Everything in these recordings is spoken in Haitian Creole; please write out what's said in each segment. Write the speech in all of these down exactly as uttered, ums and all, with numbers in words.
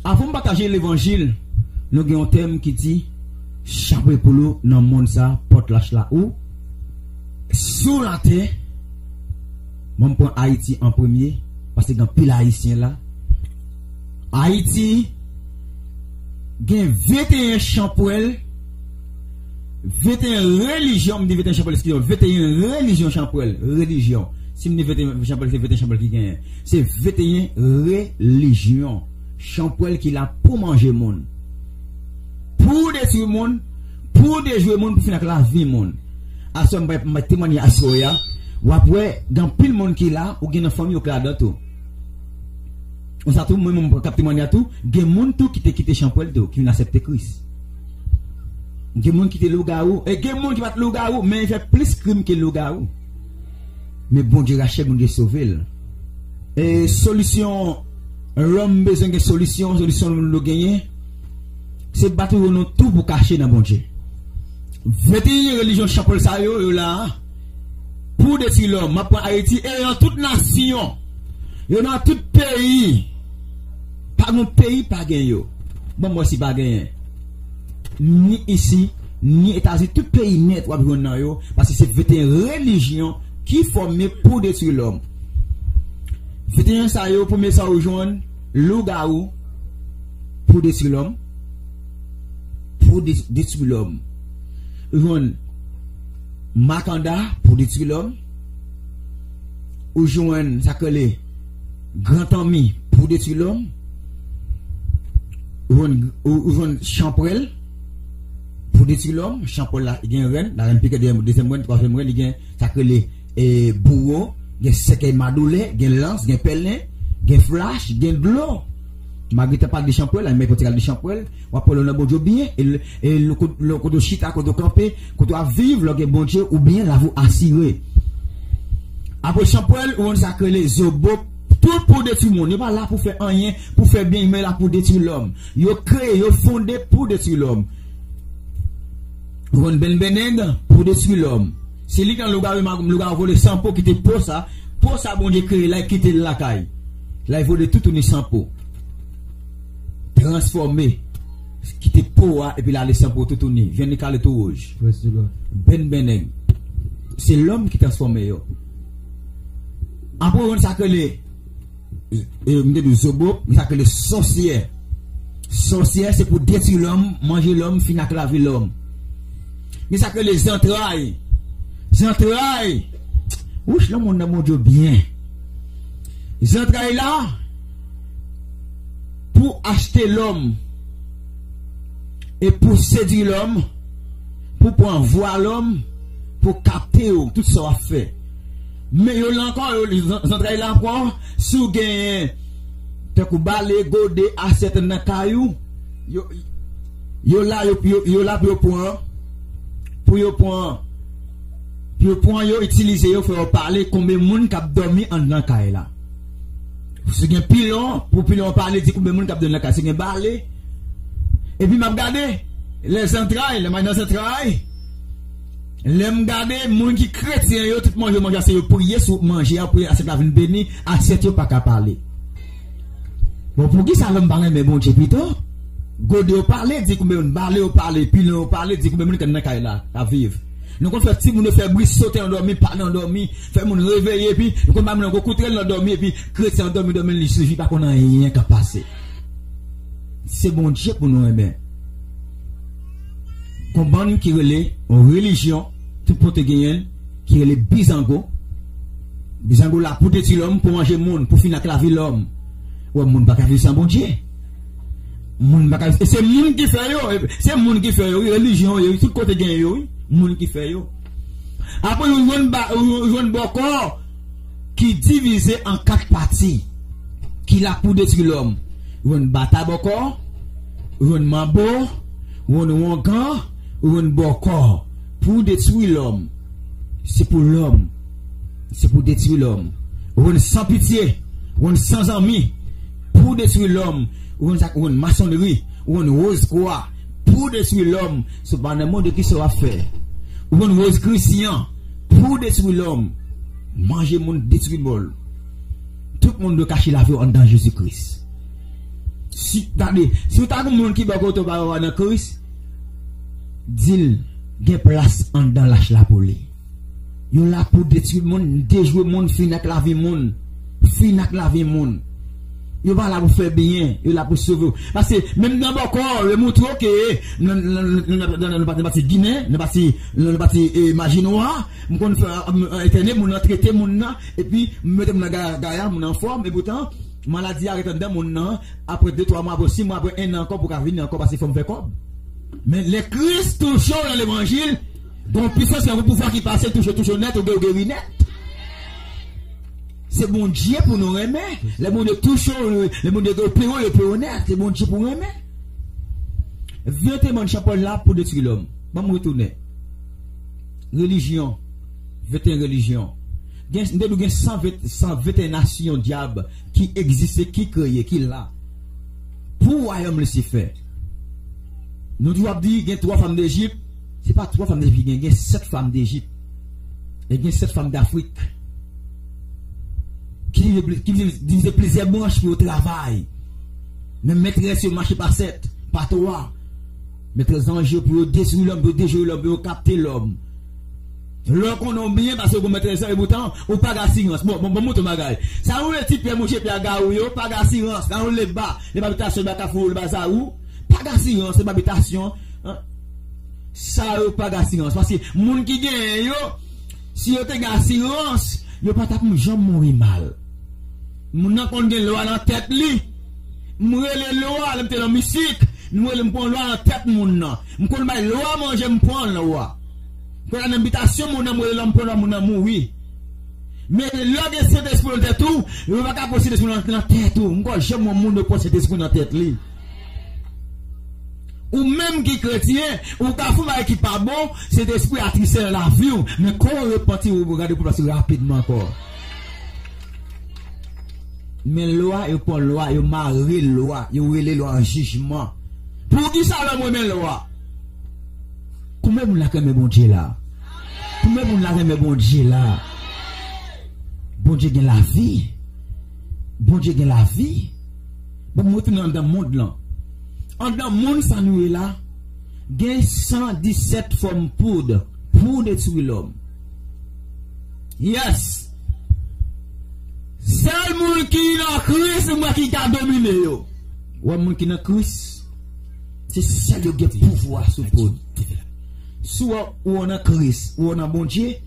Avan m pataje levanjil, nou gen yon tèm ki di, chapo epoul ou nan monn sa, pòt lach la ou, sou latè, bon, m pran Ayiti an premye, paske gen anpil Ayisyen la. Ayiti gen venteyen chanpwèl, venteyen relijyon, m di venteyen chanpwèl, eskize m, venteyen relijyon chanpwèl, relijyon. Si m di venteyen chanpwèl, se venteyen chanpwèl ki genyen. Se venteyen relijyon chanpwèl ki la pou manje moun, pou detwi moun, pou dejwe moun, pou fini ak lavi moun. Aswè, m bay, m bay temwanye aswè a, w ap wè, gen anpil moun ki la, ou gen nan fanmi w k ladan tou. Konsa tou, mwen menm k ap temwanye a tou, gen moun tou ki te kite chanpwèl tou, ki vin aksepte Kris. Gen moun ki te lougawou, e gen moun ki pa t lougawou, men li fè plis krim ke lougawou. Men Bondye rache moun, Bondye sove l. E solisyon, lòm bezwen gen solisyon, solisyon nou genyen, se batri nou tou pou kache nan Bondye. Venteyen relijyon chanpwèl sa yo, yo la pou detwi lòm. M ap pran Ayiti, e nan tout nasyon, yo nan tout peyi. Pa gen peyi pa gen yo. Bon, mwen si pa genyen. Ni isi, ni Etazini, tout peyi nèt w ap jwenn nan yo, paske se venteyen relijyon ki fòme pou detwi lòm. Venteyen sa yo, premye sa ou jwenn, lougawou pou detwi lòm, pou de-, detwi lòm. Ou jwenn makanda pou detwi lòm. Ou jwenn sa k rele gran tanmi pou detwi lòm. Ou jwenn, ou, ou jwenn chanpwèl pou detwi lòm. Chanpwèl la, gen rèn, larèn pike, dezyèm, dezyèm rèn, twazyèm rèn, li gen sa k rele, e, bouwo, gen sèkèy madoulè, gen lans, gen pèlen, gen flach, gen dlo. Malgre tan pral de chanpwèl, la, men pral de chanpwèl, w ap wè lè w nan Bondye w byen, e, e lè kote w chita, kote w kanpe, kote w ap viv, lè w gen Bondye, ou byen, lavi w asire. Apre chanpwèl, ou konn sa k rele zobo, tout pou detwi moun. Yo pa la pou fè anyen, pou fè byen, men la pou detwi lòm. Yo kreye, yo fonde pou detwi lòm. Ou konn bènbènèg pou detwi lòm. Se li k nan lougawou, lougawou vole san po, kite po sa, po sa Bondye kreye la, kite l lakay. La, l vole toutouni san po. Transfòme. Kite po a, epi l ale san po toutouni. Vyann li kale tou wouj. Bènbènèg. Se lòm ki transfòme yo. Apre, ou konn sa k rele, e, m te di w zobo, men sa k rele sòsyè. Sòsyè, se pou detwi lòm, manje lòm, fini ak lavi lòm. Men sa k rele zantray. Zantray. Wouch, lè moun nan Bondye byen. Zantray la, pou achte lòm, e pou sedui lòm, pou pran vwa lòm, pou kapte w, tout sa w ap fè. Men yo la ankò, yo, zan-, zantray la ankò, si w genyen, tankou bale, gode, asyèt nan kay ou, yo, yo la, yo, yo, yo la pou yo pran, pou yo pran, pou yo pran yo, itilize yo, fè yo pale, konbyen moun k ap dòmi anndan kay la. Si gen pilon, pou pilon pale, di konbyen moun k ap dòmi nan kay. Si gen bale. Epi m ap gade, lè zantray, lè m al nan zantray, lè m gade, moun ki kretyen yo, tout manje yo manje a, se yo priye sou manje a, pou asyèt la vin beni, asyèt yo pa ka pale. Bon, poukisa lòm pa renmen Bondye pito? Gode yo pale, di konbyen moun, bale yo pale, pilon yo pale, di konbyen moun k anndan kay la, k ap viv. Nou konn fè timoun yo fè bri, sote andòmi, pale andòmi, fè moun reveye, epi nou konn ba moun nan gwo kout rèl andòmi, epi kretyen andòmi, dòmi, li swiv, li pa konn anyen k ap pase. Se Bondye pou nou renmen. Gon bann ki rele yon relijyon, tout kote genyen l, ki rele bizango. Bizango la pou detwi lòm, pou manje moun, pou fini ak lavi lòm. Ou wè, moun pa ka viv san Bondye. Moun pa ka, e se moun ki fè yo, e se moun ki fè yo, wi, relijyon yo, wi, tout kote gen yo, wi, moun ki fè yo. Apre, ou jwenn ba-, ou jwenn bòkò ki divize an kat pati, ki la pou detwi lòm. Ou jwenn bata bòkò, ou jwenn manbo, ou jwenn wongan, ou jwenn bòkò, pou detwi lòm. Se pou lòm. Se pou detwi lòm. Ou jwenn san pitye, ou jwenn san zanmi, pou detwi lòm. Ou jwenn sa, ou jwenn masonri, ou jwenn woz kwa, pou detwi lòm. Se pa nan Bondye ki sa w ap fè. Ou jwenn woz Krisyan, pou detwi lòm. Manje moun, detwi bòl. Tout moun dwe kache lavi w anndan Jezi Kris. Si, tande, si w ta gen moun ki bò kote w pa wè nan Kris, di l gen plas anndan lach la pou li. Yo la pou detwi moun, dejwe moun, fin ak lavi moun. Fin ak lavi moun. Yo pa la pou fè byen, yo la pou sove w. Paske menm nan bòkò, yo montre w ke nan, nan, nan, nan, nan, nan pati, nan pati ginen, nan pati, nan pati, eh, majinwa, m konn fè, m, m entène moun nan, trete moun nan, epi m mete moun nan ga-, gaya, moun nan anfòm, epoutan, maladi a ret anndan moun nan, apre de, twa mwa, apre sis mwa, apre en an ankò, pou ka vini ankò, paske fò m fè kòb. Men lè Kris touche w nan levanjil, gon pisans, gon pouvwa ki pase, touche, touche w nèt, ou ge-, ou geri nèt. Se Bondye pou nou renmen. Lè Bondye touche w, lè Bondye opere w, li opere w nèt. Se Bondye pou renmen. Vennteyen Jan Pòl la pou detwi lòm. Ban m retounen. Relijyon. Vennteyen relijyon. Gen, m te di w gen san ven, san vennteyen nasyon dyab ki egziste, ki kreye, ki la. Pou wayòm Lisifè. Nou toujou ap di gen twa fanm Dejip. Se pa twa fanm Dejip ki gen, gen sèt fanm Dejip. E gen sèt fanm Dafrik. Ki divize, ki divize plizyè branch pou yo travay. Men mètrès yo mache pa sèt, pa twa. Mètrès zanj yo pou yo detwi lòm, pou yo dejwe lòm, pou yo kapte lòm. Lè w konnen w byen, paske w gon mètrès zanj, epoutan, ou pa gen asirans. Bon, bon, bon, montre yon bagay. Sa yo rele ti pye mouche, pye a gawou yo, pa gen asirans. Sa yo rele ba, lè ba bitasyon, ba kafou, lè ba zarou, pa gen asirans, lè ba bitasyon. Sa yo pa gen asirans. Paske moun ki genyen yo, si yo te gen asirans, yo pa t ap janm mouri mal. Moun nan konn gen lwa nan tèt li. M rele lwa, lè m te nan misik, m rele, m pran lwa nan tèt moun nan. M konn bay lwa manje, m pran lwa. M konn al nan bitasyon moun nan, m rele lwa, m pran lwa, moun nan mouri. Men lè w gen Sentespri nan tèt ou, yo pa ka pran Sentespri nan, nan tèt ou. M kwè janm wè moun yo pran Sentespri nan tèt li. Ou menm ki kretyen, ou ka fè yon bagay ki pa bon, Sentespri atiste nan lavi w, men kò w repanti, ou gade pou pase rapidman ankò. Men lwa, yo pran lwa, yo mare lwa, yo rele lwa an jijman. Poukisa lòm renmen lwa? Konbyen moun la k renmen Bondye la? Konbyen moun la k renmen Bondye la? Bondye gen lavi. Bondye gen lavi. Bon, m retounen anndan mond lan. Anndan mond sa nou ye la, gen san disèt fòm poud pou detwi lòm. Yes! Sèl moun ki nan Kris, mwen ki ka domine yo. Wè moun ki nan Kris, se sèl yo gen pouvwa sou poud. Si w, ou nan Kris, ou nan Bondye,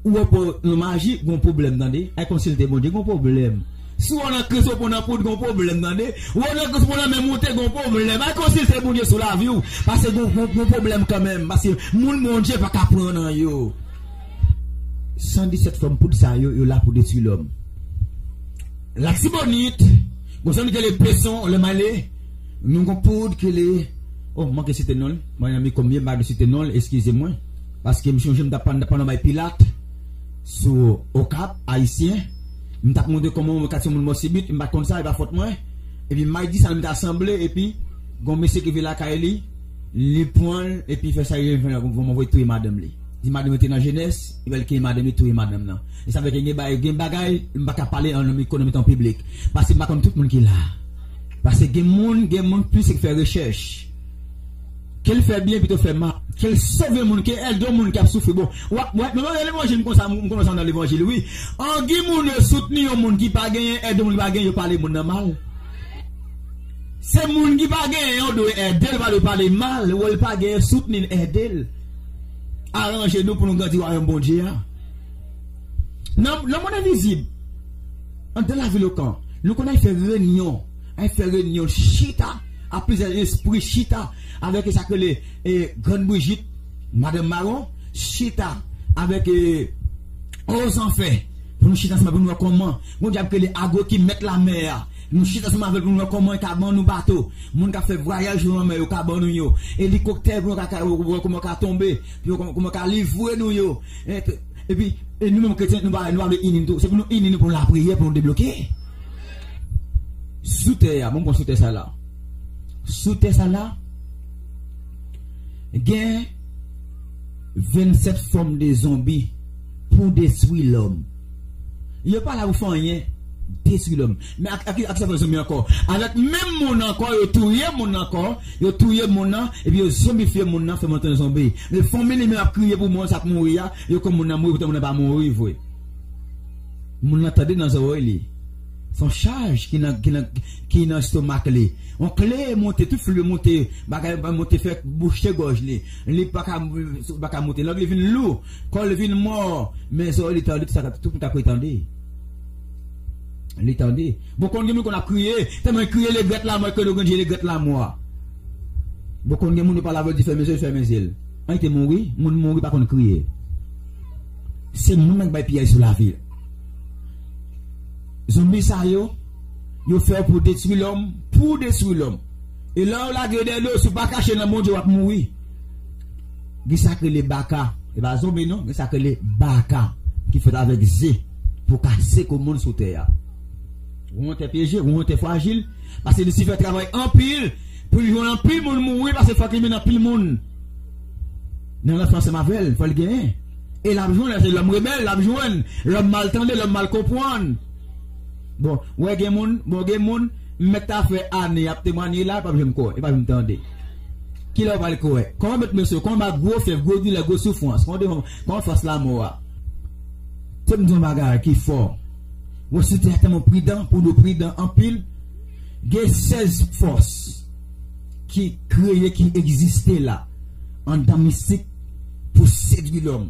ou wè pou nan maji, gon pwoblèm, tande. Ay konsilte Bondye, gon pwoblèm. Si w nan Kris, ou pou nan poud, gon pwoblèm, tande. Ou nan Kris, ou nan men moute, gon pwoblèm. Ay konsilte Bondye sou lavi w, paske gon, gon, gon pwoblèm kanmenm. Paske moun Bondye pa ka pran nan yo. San disèt fòm poud sa yo, yo la pou detwi lòm. Latibonit, gon zanmi ki rele Peson, lè m ale, nou gon poud ki rele, oh, m manke site non l, mwen nan mikwo m ye, m pa dwe site non l, eskize mwen. Paske m sonje m t ap pale, m t ap pale bay Pilat sou Okap, Ayisyen. M t ap montre kòman yon katye moun mò sibit, m pa t konn sa, e pa fòt mwen. Epi m al di sa, m t asanble, epi gon mesye ki vin lakay li, li pran l, epi fè sa, li vin, bon, mwen voye touye madanm li. Di madanm li te nan jenès, epi l kenbe madanm li, touye madanm nan. E sa fè ke gen bagay, gen bagay, m pa ka pale an nan mikwo, nan mitan piblik. Paske m pa konn tout moun ki la. Paske gen moun, gen moun plis ki fè rechèch. Ke l fè byen pito fè mal. Ke l sove moun, ke l ede moun ki ap soufri. Bon, w ap, w ap, nan levanjil, m konn sa, m konn sa nan levanjil, wi. Angi moun yo soutni yon moun ki pa genyen, ede moun ki pa genyen, yo pale moun nan mal. Se moun ki pa genyen, yo dwe ede l, pa dwe pale mal. Wè l pa genyen, soutni l, ede l. Aranje nou pou nou grandi wayòm Bondye a. Nan, nan mond envizib, anndan lavil Okan, nou konn al fè renyon, al fè renyon, chita, a plizyè lespri chita, avèk sa k rele, e, Grann Brijit, Madanm Mawon, chita avèk, e, Ozanfè, pou nou chita ansanm, pou nou wè kòman, gon dyab k rele Agwo ki mèt lamè a, nou chita ansanm avè l pou nou wè kòman l ka ban nou bato. Moun k ap fè vwayaj sou lanmè yo ka ban nou yo. Elikoptè pou nou ka, ka, wè kòman yo ka tonbe. Pou yo kòman, kòman yo ka livre nou yo. E, epi, e nou menm kretyen, nou pa, nou pa vle ini nou tou. Se pou nou ini nou pou lapriyè, pou nou debloke. Sou tè a, bon, bon, sou tè sa la. Sou tè sa la, gen vennsèt fòm de zonbi pou detwi lòm. Yo pa la pou fè anyen. Detwi lòm. Men ak, ak, ak sa fè zonbi ankò. Avèk menm moun ankò, yo touye moun ankò, yo touye moun nan, epi yo zonbifye moun nan, fè moun tounen zonbi. Men fanmi li menm ap kriye pou moun sa ap mouri a, yo kwè moun nan mouri, poutan moun nan pa mouri vre. Moun nan tande nan zòrèy li. Se yon chaj ki nan, ki nan, ki nan estomak li. Yon kle monte, tout flib monte, bagay monte fè bouche gòj li. Li pa ka, pa ka monte. Lang li vin lou, kò li vin mò, men zòrèy li tande, tout sa, tout moun ka kouri tande. Li tande. Bon, konn gen moun konn ap kriye, tèlman l kriye, legrèt lamò, ke nou konn di legrèt lamò a. Bon, konn gen moun yo pale avè l, di fèmen zye l, fèmen zye l. An, li te mouri, moun mouri pa konn kriye. Se moun nan k bay piyay sou lavi l. Zonbi sa yo, yo fè pou detwi lòm, pou detwi lòm. E lè yo lage dèyè do, si w pa kache nan Bondye, w ap mouri. Gen sa k rele baka. E pa zonbi non, gen sa k rele baka. Ki fèt avèk ze pou kase kou moun sou tè a. Ou yon tè pyeje, ou yon tè frajil. Paske Lisifè travay anpil pou l jwenn anpil moun mouri, paske fòk li mennen anpil moun nan lanfè ansanm avè l, fò l genyen. E l ap jwenn, se lòm rebèl, l ap jwenn, lòm mal tande, lòm mal konprann. Bon, wè gen moun, bon, gen moun, m mèt ta fè ane ap temwanye la, l p ap janm kwè, li p ap janm tande. Kilè w pral kwè? Kòman met mesye, kòman ba gwo fyèv, gwo dilè, gwo soufrans, kòman devan, kòman fòs lamò a? Te m di yon bagay ki fò. Wè sou tè a tèlman pridan, pou nou pridan anpil, gen sèz fòs ki kreye, ki egziste la, anndan mistik, pou sedwi lòm.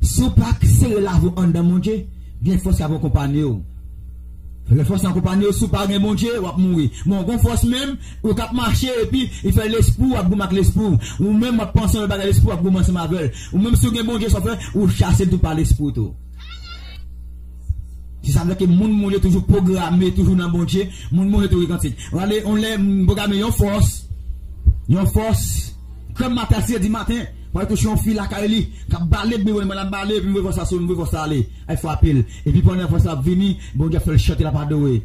Si w pa sere lavi w anndan Bondye, gen fòs k ap akonpanye w. Lè fòs la akonpanye w, si w pa gen Bondye, w ap mouri. Bon, gon fòs menm, ou k ap mache, epi li fè lespri w ap goumen ak lespri w. Ou menm w ap panse yon bagay, lespri w ap goumen ansanm avè l. Ou menm si w gen Bondye, sa w fè, ou chase l tou pa lespri w tou. Se sa vle ke moun Bondye toujou pwograme, toujou nan Bondye, moun Bondye toujou gen kantik. Rale, on lè m pwograme yon fòs, yon fòs, krèm maten a sis è di maten, pral touche yon fi lakay li, k ap bale, bebe mwen ap bale, epi m voye fòs la sou, m voye fòs la ale, ay frape l. Epi pandan fòs la ap vini, Bondye ap fè l chante, l ap adore.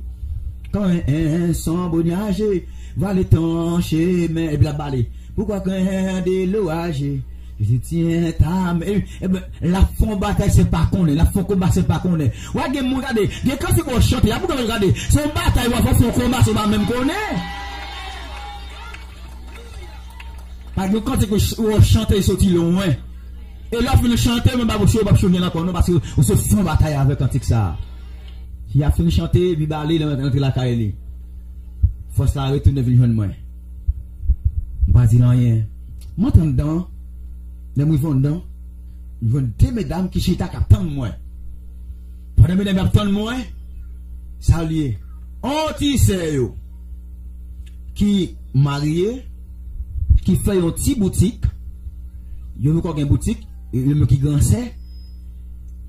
Kan en, en, en son bonyaje, vale ton chemen, epi l ap bale. Poukwa kan en de loraje, Jezi tyen tam, e, e, l ap fè yon batay se pa konnen, l ap fè yon konba se pa konnen. Wè gen moun gade, gen kantik w chante, y ap gade, se yon batay w ap fè, se yon konba, se w pa menm konnen. Pa gen kantik w chante, soti lwen. E lè w fin chante, men pa pou w ap chonje l ankò, non, paske ou sot fè yon batay avèk kantik sa a. Li ap fin chante, epi bale, li rantre lakay li. Fòs la retounen vin jwenn mwen. M pa di l anyen. M antre anndan, lè m rive anndan, m jwenn de medam ki chita k ap tann mwen. Pandan medam yo ap tann mwen, sa l ye? On ti sè yo ki marye, ki fè yon ti boutik, yo poko gen boutik, yo menm ki gran sè,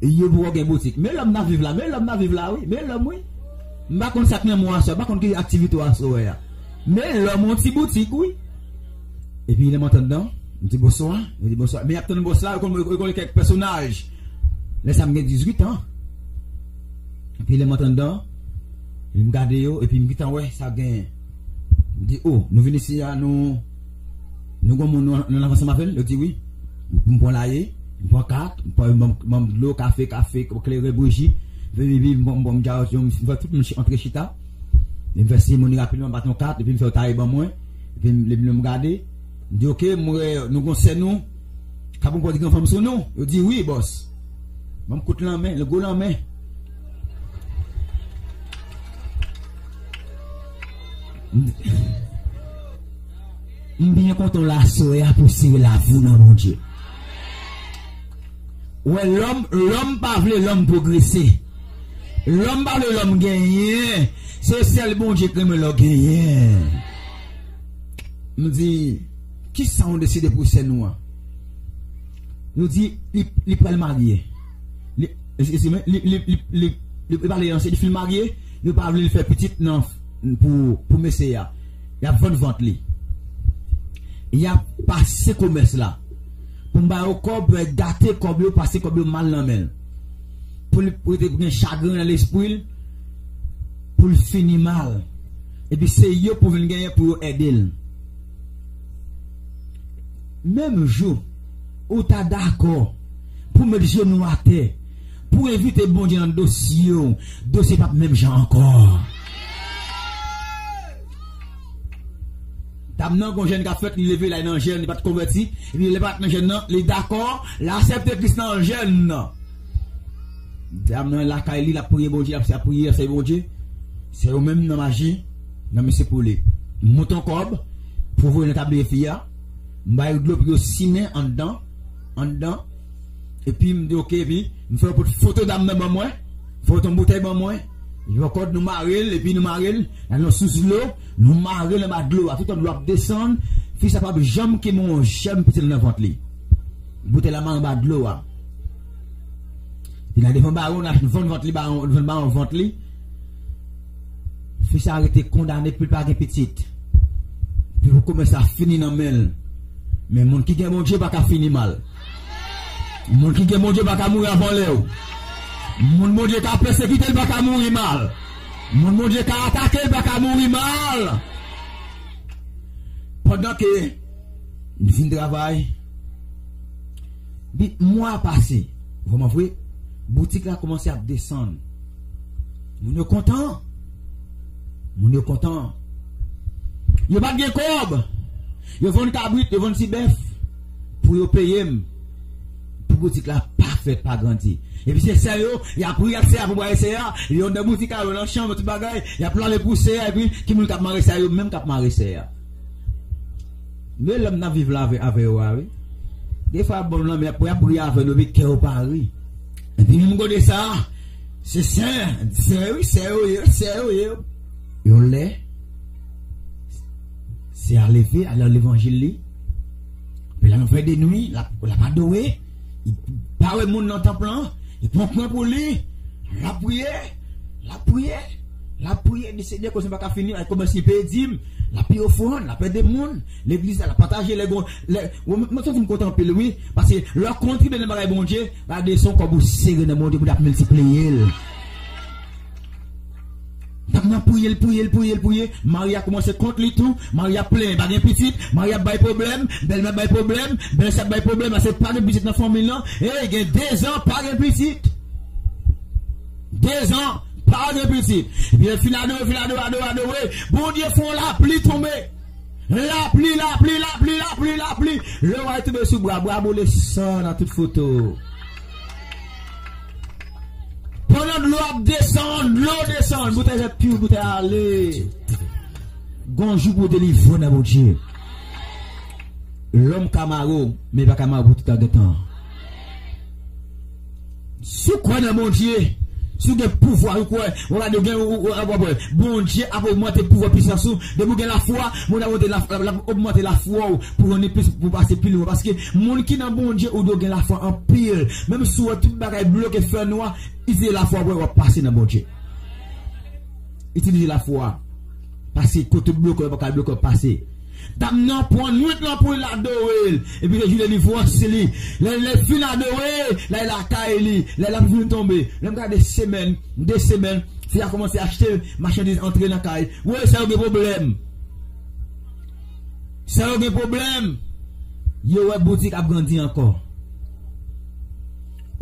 yo poko gen boutik. Men lòm n ap viv la, men lòm n ap viv la, wi, men lòm, wi. M pa konn sa k nan mwen aswè, m pa konn ki aktivite w aswè a. Men lòm yon ti boutik, wi. Epi lè m antre anndan, m di bonswa, m di bonswa. Men y ap tann bòs la, yo konn, yo konn kèk pèsonaj. Lè sa a m gen dizuit an. Epi lè m antre anndan, m gade yo, epi m gentan wè sa genyen. M di, o, nou vin isi a, nou, nou gon moun nou, nou ansanm avè l? Yo di wi. M pran laye, m pran kat, m pran, m pran dlo, kafe, kafe, kleren, bouji, epi, epi, m pran, m pran, m fè tout moun antre chita. M fè seremoni rapidman, m bat yon kat, epi m fè yo taye ban mwen. Epi m, epi m gade, m di, oke, m wè nou gon sè nou k ap pran pòt gen fanm sou nou. Yo di, wi, bòs. Ban m kout lanmen, le gwo lanmen. M, m byen kontan w la aswè a pou sere lavi w nan Bondye. Wè, lòm, lòm pa vle lòm pwogrese. Lòm pa vle lòm genyen. Se sèl Bondye k renmen lè w genyen. M di, kisa w deside pou sè nou an? Yo di, li, li pral marye. Li, eskize mwen, li, li, li, li, li, li pale anse, li fin marye, yo pa vle l fè pitit nan, pou, pou mesye a. Y ap vann vant li. Y ap pase komès la. Pou m ba yo kòb, yo gate kòb yo, pase kòb yo mal nan men l. Pou l, pou l te gen chagren nan lespri l, pou l fini mal. Epi se yo pou vin genyen pou yo ede l. Menm jou, ou ta dakò pou met jenou atè, pou envite Bondye nan dosye w, dosye p ap menm jan ankò. Dam nan, gon jèn k ap fèt, li leve, l al nan jèn, li pa t konvèti. Epi lè pa t nan jèn nan, li dakò, l aksepte Kris nan jèn nan. Dam nan lakay li, l ap priye Bondye, l ap, l ap priye, l ap sèvi Bondye. Se yo menm nan maji, nan mesye pou li. M monte yon kòb pou voye nan tabliye fi a. M bay dlo pou yo simen anndan, anndan. Epi m di, "Oke," epi m fè yo pot foto dam nan ban mwen, fè yo pot yon boutèy ban mwen. Epi ankò, nou mare l, epi nou mare l nan yon sous dlo, nou mare l anba dlo a. Toutan dlo ap desann, fi sa p ap janm kenbe yon jèm pitit nan vant li. Boutèy la mare anba dlo a. Epi nan devan bawon, n a vann vant li, bawon, vann bawon vant li. Fi sa rete kondane pou l pa gen pitit. Pou kòmès la fini nan men l. Men moun ki gen Bondye pa ka fini mal. Moun ki gen Bondye pa ka mouri avan lè w. Moun Bondye ka pèsekite l pa ka mouri mal. Moun Bondye ka atake l pa ka mouri mal. Pandan ke m fin travay, bi, mwa pase, vrèman vre, boutik la kòmanse ap desann. Moun yo kontan. Moun yo kontan. Yo pa t gen kòb. Yo vann kabrit, yo vann ti bèf pou yo peye m. Pou boutik la pa fèt, pa grandi. Epi se sè yo, y ap ri ak sè a pou bay sè a. Yo anndan boutik la, yo nan chanm, tout bagay. Y ap lave pou sè a, epi ki moun k ap mare sè a? Yo menm k ap mare sè a. Men lè m nan viv la avè, avè yo a, wi. Defwa, bon, nan, men apre y ap ri avè nou, men kè yo pa ri. Epi menm kote sa, se sè, sè, wi, sè yo ye, sè yo ye. Yon lè, sè a leve, al nan levanjil li. Men la nan fè de nwi, l ap, l ap adore. Li pa wè moun nan tanp lan, li pran kwen pou li, l ap priye, l ap priye, l ap priye, di, "Senyè, koze m pa ka fini," l kòmanse peye dim, l ap peye ofrann, l ap ede moun, legliz la, l ap pataje lè gon, lè, mwen, mwen santi m kontan anpil, wi, paske lè w kontribye nan bagay Bondye, gade se yon kòb ou sere nan Bondye, Bondye ap miltipliye l. Dam nan priye l, priye l, priye l, priye. Mari a kòmanse kont li tou. Mari a plenyen, pa gen pitit. Mari a bay pwoblèm. Bèlmè bay pwoblèm. Bèlsè bay pwoblèm. Paske pa gen pitit nan fanmi l lan. E gen dezan, pa gen pitit. Dezan, pa gen pitit. Epi yo fin adore, fin adore, adore, adore. Bondye fè yon lapli tonbe. Lapli, lapli, lapli, lapli, lapli. Lè w al tonbe sou bra, bra boule san nan tout foto. Pandan dlo ap desann, dlo desann, boutèy vè pi, boutèy ale. Gon jou pou delivre nan Bondye. Lòm ka mare w, men pa ka mare w pou tout tan gen tan. Si w kwè nan Bondye, si w gen pouvwa, ou kwè, w gade w gen, ou, ou, ou, ou, Bondye ap ogmante pouvwa, pisans ou. Depi w gen lafwa, Bondye ap ogmante la, la, la, ogmante lafwa w pou w jwenn plis, pou w pase pi lwen. Paske moun ki nan Bondye, ou dwe gen lafwa anpil. Menm si w wè tout bagay bloke, fè nwa, itilize lafwa w, w ap pase nan Bondye. Itilize lafwa. Pase kote bloke, pa ka bloke, pase. Dam nan pran nwit lan pou l adore l. Epi se jou delivrans li. Lè, lè l fin adore, lè l lakay li, lè l ap vin tonbe. Lè m gade semèn, de semèn, fi a kòmanse achte machandiz antre nan kay. Wi, sa yo gen pwoblèm. Sa yo gen pwoblèm. Yo wè boutik ap grandi ankò.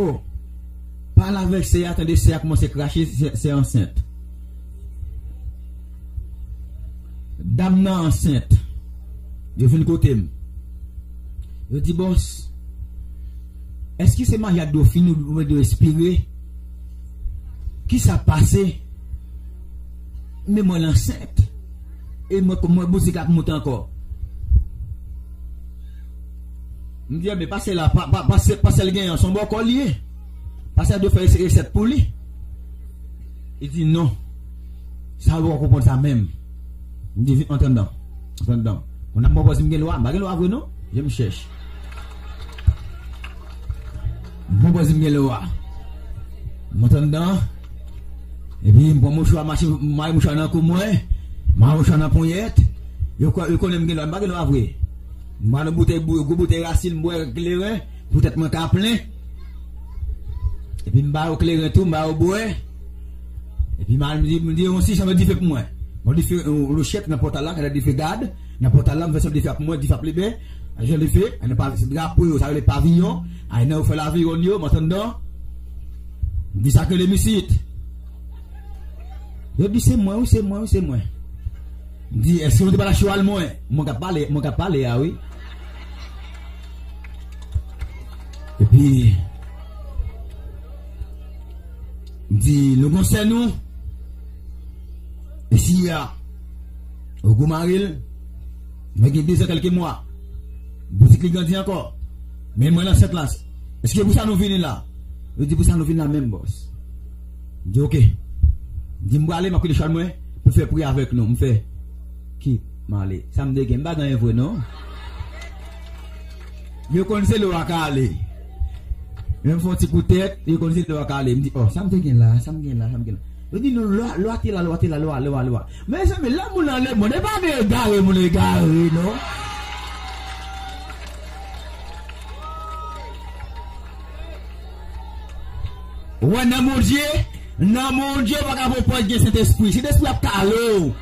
Oh, pale avèk sè a, tande sè a kòmanse krache, sè, sè ansent. Dam nan ansent. Yo vin kote m. Yo di, "Bòs, èske se maji ak dofin ou, ou dwe espire? Kisa pase?" Men mwen ansent. E mwen, mwen boutik la ap moute ankò. M di, "Enben, pase la, pa, pa, pase, pase l genyen, se yon bòkò li ye. Pase a dwe fè resèt pou li." Li di, "Non. Sa yo poko konprann sa menm." M di, "Vin, antre anndan. Antre anndan." Kounye a m poko di m gen lwa, m pa gen lwa vre non. Je m chèch. M poko di m gen lwa. M antre anndan. Epi m pran mouchwa, mache, m mare mouchwa nan kou mwen. M mare mouchwa nan ponyèt. Yo kwè, yo konnen m gen lwa, m pa gen lwa vre. M pran yon boutèy, gwo boutèy rasin, m bwè kleren, pou tèt mwen ka plen. Epi m ba yo kleren tou, m ba yo bwè. Epi m al, m di, m di, "Yon ti chanm dife pou mwen." Yon dife, yon lochèt nan pòtal la, kay la dife gad, nan pòtal la, m fè chanm dife a pou mwen, dife ap limen, jan dife, nan pa, drapo yo, sa rele paviyon, ay nan yo fè laviwonn yo, m antre anndan. M di, "Sa k rele m isit?" Yo di, "Se mwen, wi, se mwen, wi, se mwen." M di, "Èske nou te pral achte w al mwen?" Mwen k ap pale, mwen k ap pale a, wi. Epi, m di, "Nou gon sè nou?" Esi a, ou gwo mari l, mwen gen de zan kèlke mwa. Boutik li grandi ankò. Men mwen ansent la. Èske pou sa nou vini la? Yo di, "Pou sa nou vini la menm, bòs." M di, "Oke." M di, "M prale, m ap kite chal mwen pou fè pri avèk nou." M fè, "Ki m ale? Sa m te gen, m pa gen anyen vre, non." Yo konn se lwa k ale. Men m fè yon ti kou tèt, yo konn se lwa k ale. M di, "Oh, sa m te gen la, sa m gen la, sa m gen la." Yo di, "Non, lwa, lwa te la, lwa te la, lwa, lwa, lwa." Mezanmi, lè moun nan lemonn, e pa de egare, moun egare, non. Ou wè nan Bondye, nan Bondye, ou pa ka pran pòz gen Sentespri. Sentespri ap kale w.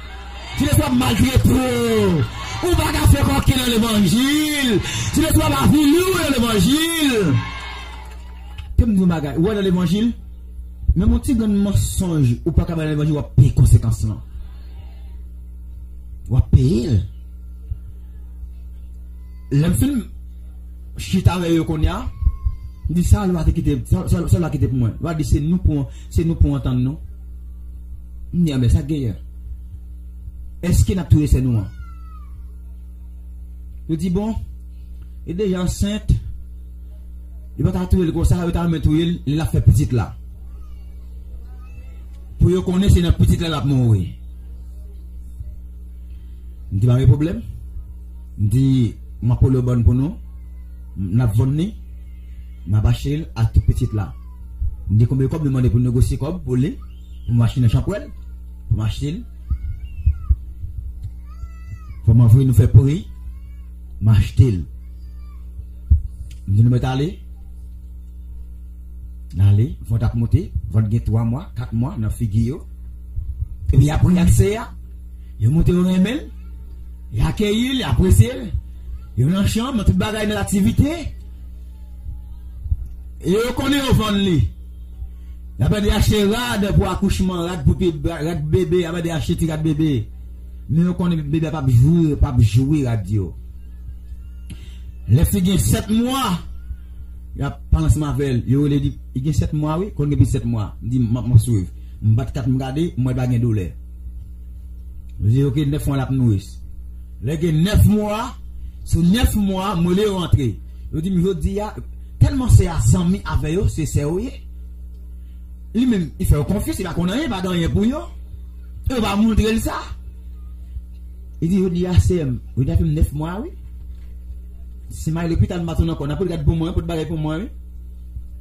Sentespri ap maltrete w. Ou pa ka fè kòken nan levanjil. Sentespri ap avili w nan levanjil. Te m di yon bagay, ou wè nan levanjil, menm yon ti grenn mansonj, ou pa ka bay nan levanjil, w ap peye konsekans lan. W ap peye l. Lè m fin chita avè yo kounye a, m di, "Sa lwa te kite, sa, sa, sa lwa kite pou mwen?" Lwa di, "Se nou pou, se nou pou antann nou." M di, "Anben, sa k genyen? Èske n ap touye sè nou an?" Yo di, "Bon, li deja ansent, yo pa ta touye l konsa, yo ta renmen touye l, lè l ap fè pitit la. Pou yo konnen se nan pitit la l ap mouri." M di, "Pa gen pwoblèm." M di, "M ap polo bòn pou nou. N ap vann li. M ap achte l ak tout pitit la." M di, "Konbyen kòb nou mande pou negosye kòb pou li? Pou m achte nan chanpwèl? Pou m achte l? Fò m anvoye nou fè pri. M achte l." M di, "Nou mèt ale." N ale, vant ap monte, vant gen twa mwa, kat mwa nan figi yo. Epi y ap ri ak sè a. Yo montre yo renmen l. Y akeyi l, y apresye l. Yo nan chanm, nan tout bagay, nan aktivite. E yo konnen yo vann li. Y ap ede achte rad pou akouchman, rad pou pi, rad bebe, y ap ede achte ti rad bebe. Men yo konnen bebe a p ap jwi, p ap jwi rad yo. Lè fi gen sèt mwa, y ap pale ansanm avè l. Yo rele li, "Li gen sèt mwa, wi, konn gen pi sèt mwa." M di, "M ap, m ap swiv." M bat kat, m gade, m wè l pa gen doulè. Yo di, "Oke, nèf mwa l ap nouri." Lè gen nèf mwa, sou nèf mwa, m rele yo rantre. Yo di m, "Jodi a, tèlman sè a zanmi avè yo, se sè yo ye." Li menm, li fè yo konfyans, li pa konn anyen, pa gen anyen pou yo. Yo pa montre l sa. Li di, "Jodi a, sè m, jodi a fè m nèf mwa, wi. Si m ale lopital, m pa tounen ankò, n ap gad pou mwen, pot bagay pou mwen, wi."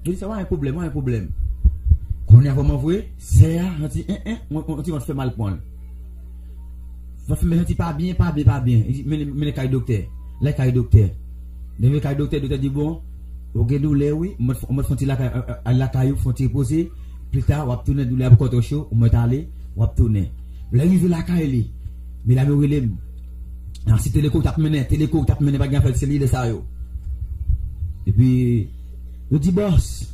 Yo di, "Sa pa gen pwoblèm, pa gen pwoblèm." Kounye a, vrèman vre, sè a, yon ti, en, en, yon, yon ti vant fè mal pran l. Vant fè mal, yon ti pa byen, pa byen, pa byen. Li di, "Mennen, mennen kay doktè." Lè kay doktè. Lè mennen kay doktè, doktè di, "Bon, ou gen doulè, wi. Mwen, mwen fè yon ti lakay, al lakay ou, fè yon ti repoze. Pita, w ap tounen, doulè a poko twò cho, ou mèt ale, w ap tounen." Lè rive lakay li, medam yo rele m. Nan si Teleko t ap mennen, Teleko t ap mennen, pa gen afè l, se li lè sa yo. Epi, yo di, "Bòs,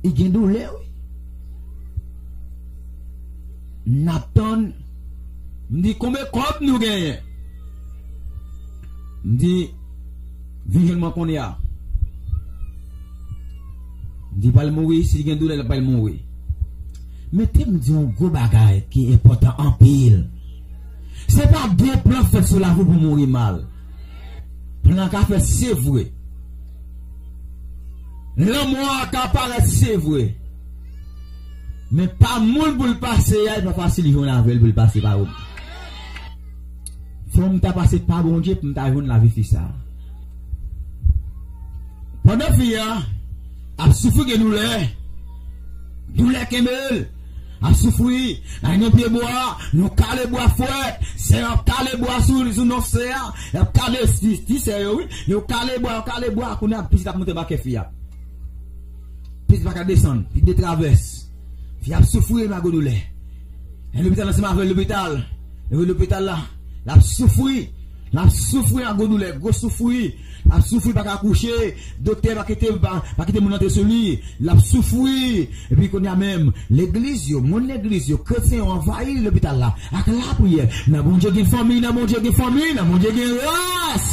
li gen doulè, wi. N ap tann." M di, "Konbyen kòb nou genyen?" M di, "Vin jwenn mwen kounye a." M di, "Pral mouri, si li gen doulè, l ap pral mouri." Men te m di yon gwo bagay ki enpòtan anpil. Se pa de plan fèt sou lavi w pou mouri mal. Plan ka fèt, se vre. Lanmò a ka parèt, se vre. Men pa moun pou l pase a, li pa fasil jwenn avè l pou l pase pa ou. Fò m ta pase pa Bondye pou m ta jwenn lavi fi sa a. Pandan fi a ap soufri, gen doulè, doulè kenbe l, ap soufri, nan yon pye bwa, nou kale bwa fwèt, sè ap kale bwa sou, sou non sè a, y ap kale ti, ti sè yo, wi, yo kale bwa, yo kale bwa, kounye a pitit ap monte anba kè fi a. Pitit pa ka desann, pitit de travès. Fi ap soufri, nan gwo doulè. Nan lopital, ansanm avè l lopital. Rive lopital la, l ap soufri. L ap soufri ak gwo doulè, gwo soufri. L ap soufri, pa ka kouche. Doktè pa kite, pa, pa kite moun antre sou li. L ap soufri. Epi kounye a menm, legliz yo, moun legliz yo, kretyen yo anvayi lopital la ak lapriyè. Nan Bondye gen fanmi, nan Bondye gen fanmi, nan Bondye gen ras.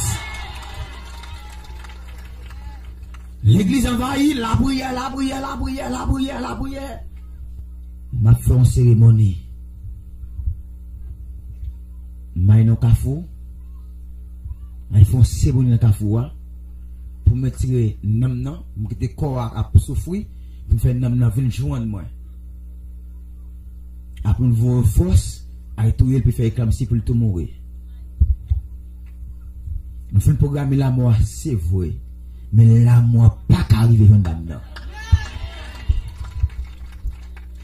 Legliz anvayi, lapriyè, lapriyè, lapriyè, lapriyè, lapriyè. M ap fè yon seremoni. M al nan kafou. M al fè yon seremoni nan kafou a. Pou m retire nanm nan, pou m kite kò a ap soufri, pou m fè nanm nan vin jwenn mwen. Apre m voye fòs, al touye l, pou fè eklamsi, pou l tou mouri. Nou fin pwograme lanmò a, se vre. Men lanmò a pa ka rive jwenn dam nan.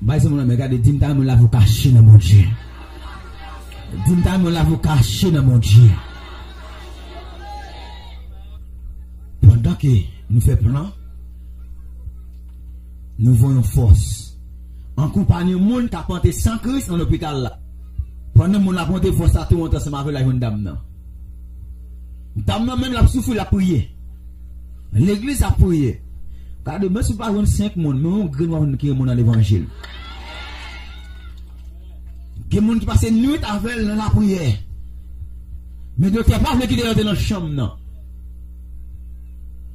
Bay se moun nan, men gade, di m ta renmen lavi w kache nan Bondye. Di m ta renmen lavi w kache nan Bondye. Pandan ke nou fè plan, nou voye yon fòs. Ankonpanye moun k ap antre san Kris nan lopital la. Pandan moun ap antre, fòs la tou antre ansanm avè l, al jwenn dam nan. Dam nan menm, l ap soufri, l ap priye. Legliz ap priye. Gade, menm si w pa jwenn senk moun, men yon grenn w ap jwenn ki renmen w nan levanjil. Gen moun ki pase nwit avè l nan lapriyè. Men doktè pa vle kite l antre nan chanm nan.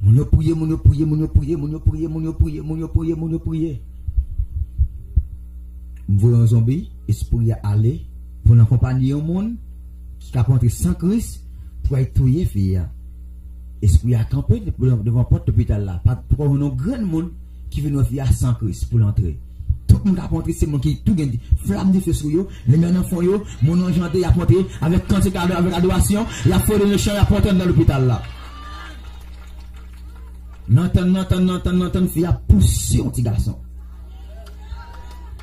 Moun yo priye, moun yo priye, moun yo priye, moun yo priye, moun yo priye, moun yo priye, moun yo priye. M voye yon zonbi, espri a ale, pou l akonpanye yon moun ki ka antre san Kris, pou al touye fi a. Espri a kanpe devan, devan pòt lopital la. Pa poko jwenn yon grenn moun ki vin wè fi a san Kris pou l antre. Tout moun k ap antre, se moun ki tou gen flam dife sou yo, limyè nan fwon yo, moun yo anjante, y ap antre avèk kantik, avèk adorasyon, y ap fwete nan chan, y ap antre anndan lopital la. Nan tann, nan tann, nan tann, nan tann, fi a pouse yon ti gason.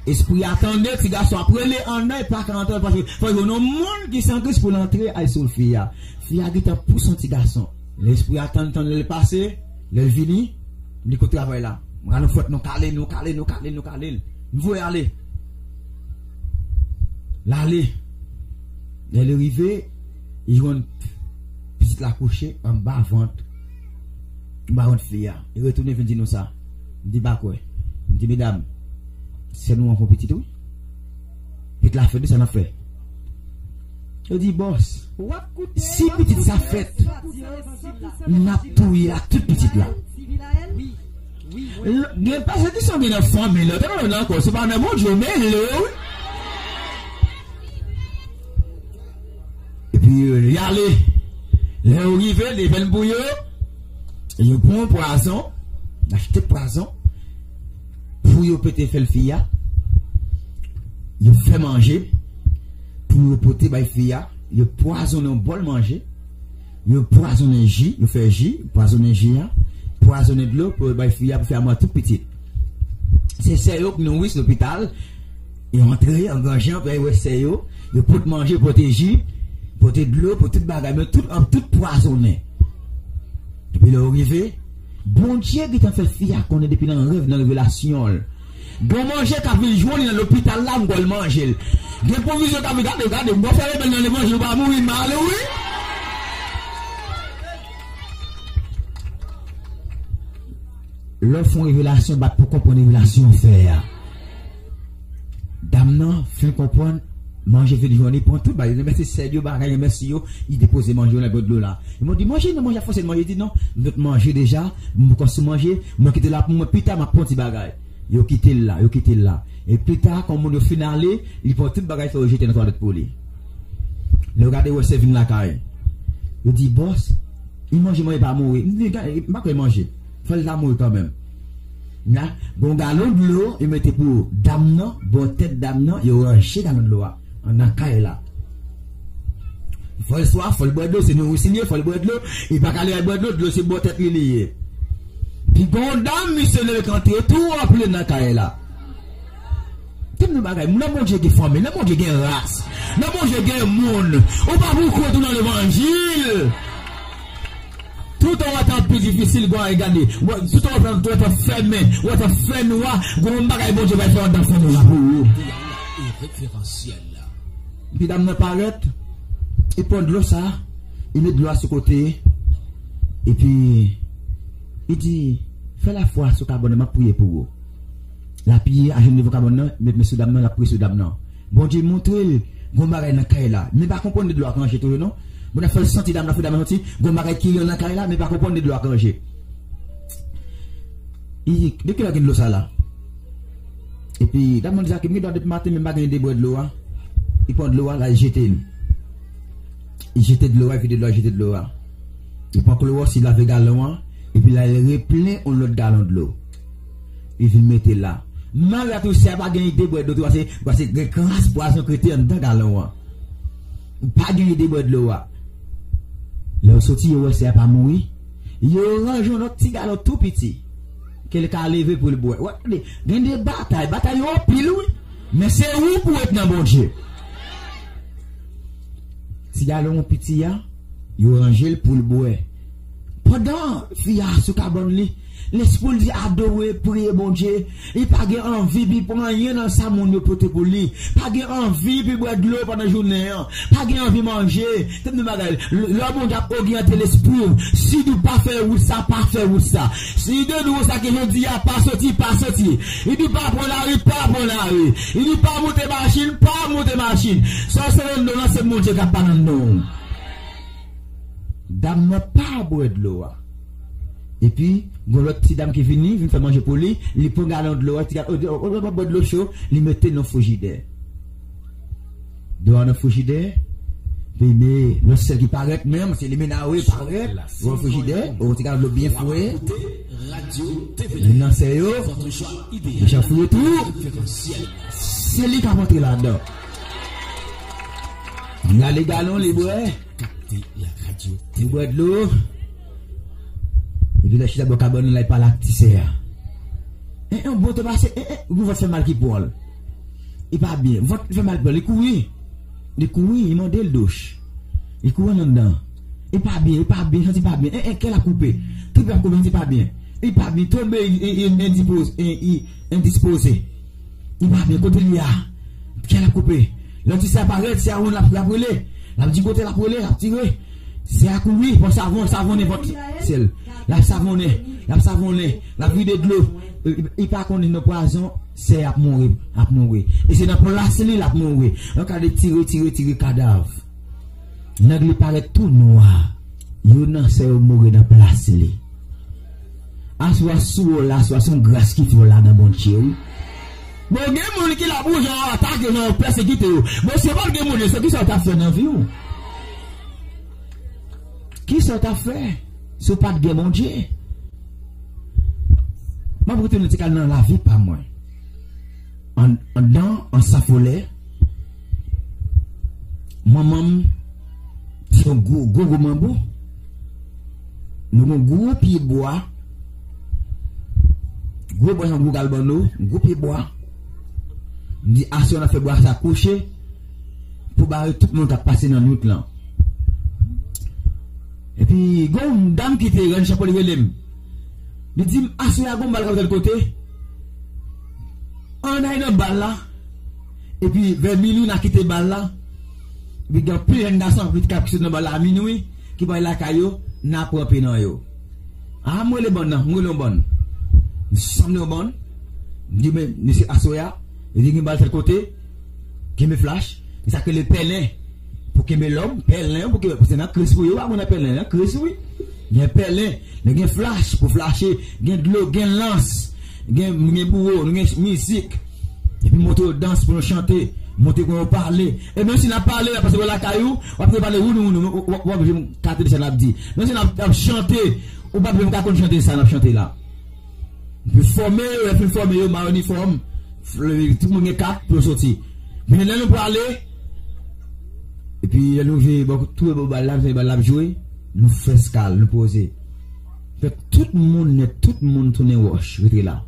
Espri a tande, ti gason ap rele anndan, e pa ka antre, paske fò jwenn yon moun ki san Kris pou l antre al sou fi a. Fi a gentan pouse yon ti gason. Lespri a tann, tann, lè l pase, lè l vini, li kot travay la. M rale fwèt, nou kale, nou kale, nou kale, nou kale l. M voye ale. L ale. Lè l rive, li jwenn pitit la kouche anba vant, anba vant fi a. Li retounen vin di nou sa. M di pa kwè. M di, medam, sè nou an gon pitit, wi. Pitit la fèt, sa n ap fè? Yo di, bòs, si pitit sa fèt, n ap touye l ak tout pitit la. L-, gen pèsekisyon gen nan fanmi la, tande nan kò, se pa nan Bondye, men lè, wi. Epi, euh, y ale. Lè yo rive, devan pou yo, yo pran pwazon, achte pwazon, pou yo pote fè l fi a, yo fè manje, pou yo pote bay fi a, yo pwazonnen yon bòl manje, yo pwazonnen ji, yo fè ji, pwazonnen ji a, pwazonnen dlo, pou yo bay fi a, pou fi a mò tout pitit. Se sè yo k nouri lopital, yo antre, angranje, anpè, yo wè sè yo, yo pote manje, pote ji, pote dlo, pote tout bagay, men tout, an tout pwazonnen. Epi lè yo rive, Bondye gentan fè fi a konnen depi nan rèv, nan revelasyon l. Gen manje k ap vin jwenn li nan lopital la, m pral manje l. Gen pwovizyon k ap vin, gade, gade, m pral fè rebèl nan levanjil, ou pa mouri mal, wi. Lè w fè yon revelasyon, bat pou konprann revelasyon w fè a. Dam nan fin konprann, manje vin jwenn li, pran tout bagay, li remèsye sè yo, bagay, remèsye yo, li depoze manje yo nan bwat dlo la. Yo di, manje, non, manje, fòse manje, li di, non, m tout manje deja, m poko sou manje, mwen kite la pou mwen, pita, m ap pran ti bagay. Yo kite l la, yo kite l la. E pita, kòm moun yo fin ale, li pran tout bagay, fè yo jete nan twalèt pou li. Lè yo gade, wè sè vin lakay. Yo di, bòs, li manje, manje pa mouri. M di, gade, m pa kwè manje. Fò l ta mouri kanmenm. Gon galon dlo, yo mete pou dam nan, bò tèt dam nan, yo ranje galon dlo a anndan kay la. Fò l swaf, fò l bwè dlo, se nourisin li ye, fò l bwè dlo, li pa ka leve bwè dlo, dlo se bò tèt li li ye. Pi gon dam, misye leve kanpe tou anpile nan kay la. Di m yon bagay, nan Bondye gen fanmi, nan Bondye gen ras, nan Bondye gen moun. Ou pa pou kont ou nan levanjil. Toutan w ap pi difisil, gwa e gade. Toutan w ap, w ap fèmen, w ap fè nwa, gon bagay Bondye va fè anndan fè nwa pou ou. Epi dam nan parèt, li pran dlo sa, Li met dlo a sou kote, epi li di, fè lafwa sou kabann nan, m ap priye pou ou. L apiye ajenou devan kabann nan, met men sou dam nan, l ap priye sou dam nan. Bondye montre l, gon bagay nan kay la. Men pa konprann de dlo a k ranje toujou non. Bondye ap fè l santi dam nan, fè dam nan santi, gon bagay ki nan kay la, men pa konprann de dlo a k ranje. Li di, de kilè gen dlo sa la? Epi, dam nan di sa, ke m gen dwa depi maten, men m pa gen de bwè dlo a. Li pran dlo a, l al jete l. Li jete dlo a, li vide dlo a, jete dlo a. Li pran klowòks, li lave galon an, epi l al replen yon lòt galon dlo. Li vin mete la. Malgre tou, sè a pa gen ide bwè dlo tou, paske, paske gen kras pwazon ki rete anndan galon an. Li pa gen ide bwè dlo a. Lè yo soti, yo wè sè a pa mouri. Yo ranje yon lòt ti galon tou piti. Ke l ka leve pou l bwè. Wè, tande, gen de batay. Batay yo anpil, wi. Men se ou pou ret nan Bondye. Ti galon piti a, yo ranje l pou l bwè. Pandan fi a sou kabann li, lespri l di adore, priye Bondye. Li pa gen anvi pi pran anyen nan sa moun yo pote pou li. Pa gen anvi pi bwè dlo pandan jounen an. Pa gen anvi manje. Tande bagay, lè Bondye ap oryante lespri w, si di w pa fè wout sa, pa fè wout sa. Si di w sa ke jodi a pa soti, pa soti. Li di w pa pran lari, pa pran lari. Li di w pa monte machin, pa monte machin. Sa w se nan non nan se Bondye k ap pale nan non. Dam nan pa bwè dlo a. Epi, gon lòt ti dam ki vini, vin fè manje pou li, li pran galon dlo a, ti galon, o, o, o, o, bwè dlo cho, li mete nan frijidè. Dlo a nan frijidè, epi men lòt sèl ki parèt menm, se limena wi parèt, nan frijidè, o, ti galon dlo byen fre. Li nan sè yo, li chan fouye tou, se li k ap antre ladan. Li ale galon, li bwè. Li bwè dlo. Epi lè chita bò kabann nan la, li pale ak ti sè a. En, en, bon te pase, en, en, gon vant fè mal ki pran l. Li pa byen, vant fè mal pran l, li kouri. Li kouri, li mande l douch. Li kouri anndan. Li pa byen, li pa byen, santi pa byen. En, en, kè l ap koupe. Trip ap koupe, santi pa byen. Li pa byen, tonbe, li, li, li endispoze, li, li endispoze. Li pa byen, kote li a? Kè l ap koupe. Lè ti sè a parèt, sè a wè l ap, l ap rele. L ap di kote l ap rele, l ap tire. Sè a kouri, pran savon, savonnen vant sè l. L ap savonnen, l ap savonnen, l ap vide dlo. Li, li, li pa konnen nan pwazon, sè a ap mouri, ap mouri. E se nan plas li, l ap mouri. Yon ka de tire, tire, tire kadav. Nèg li parèt tou nwa. Youn nan sè yo mouri nan plas li. Aswè a si w la, aswè a se yon gras ki fè w la nan Bondye wi. Bon, gen moun ki la pou jan yo atake, jan yo pèsekite yo. Bon, si w pa t gen Bondye, se kisa w t ap fè nan vi w? Kisa w t ap fè si w pa t gen Bondye? M ap retounen ti kal nan lavi pa mwen. An, anndan, an Safolè, manman m se yon gwo, gwo, gwo manbo. Nou gen yon gwo pye bwa, gwo bwa, yon gwo galbano, gwo pye bwa. M di, aswè n ap fè bwa sa kwoche pou bare tout moun k ap pase nan nwit lan. Epi, gen yon dam ki te rann chapo, li rele m. Li di m, aswè a gon bal k ap tèl kote. Ann al nan bal la. Epi, vè minwi, n a kite bal la. Epi, gen anpil jèn gason k ap, k ap sot nan bal la a minwi, ki pral lakay yo, n a pran pe nan yo. A, m rele bann nan, m rele yon bann. M sanble yon bann. M di, men, mesye aswè a, li di gen bal tèl kote, kenbe flach, e sa k rele pèlen. Pou kenbe lòm, pèlen, pou kenbe, paske nan Kris pou yo, pa konn nan pèlen, nan Kris, wi. Gen pèlen, men gen flach pou flache, gen dlo, gen lans, gen, gen bouwo, gen mizik. Epi montre yo dans pou nou chante, montre kòman yo pale. E menm si n ap pale, paske w lakay ou, w ap pale wounou wounou, w ap, w ap, w ap janm kate de sa n ap di. Menm si n ap, ap chante, ou p ap janm ka konn chante sa n ap chante la. Pou fòme yo, lè fin fòme yo, ma inifòm, tout moun gen kat pou yo soti. Men lè nou prale, epi lè nou rive bò, twouve bò bal la, nou tande bal la ap jwe, nou fè eskal, nou poze. Fè tout moun nèt, tout moun tounen wòch, rete la.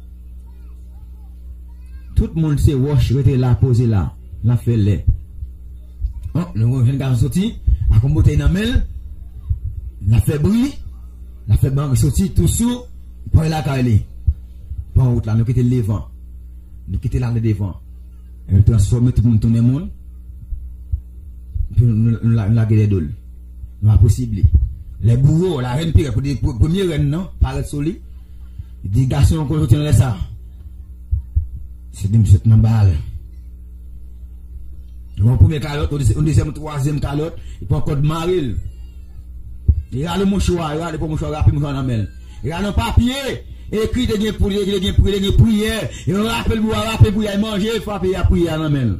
Tout moun se wòch, rete la, poze la. N ap fè lè. An, nou wè yon jèn gason soti, ak yon boutèy nan men l, l ap fè bri, l ap fè bang soti, tou sou, pran lakay li. Pran wout la, nou kite l devan. Nou kite l ale devan. E nou transfòme tout moun tounen moun. Epi nou, nou, nou la-, nou lage dèyè do l. Nou pa posib li. Lè bouwo, larèn pi rèd, pou di, pou, premye rèn nan, parèt sou li. Li di, gason an konn soti nan lè sa. Se di m sot nan bal. Yon premye kalòt, yon dezyèm, yon twazyèm kalòt, li pran kòd mare l. Li rale mouchwa, li rale pran mouchwa, rape mouchwa nan men l. Li rale yon papye, ekri te gen pou li, te gen pri, te gen priyè. Li rape l bwa, rape priyè, li manje, frape a priyè nan men l.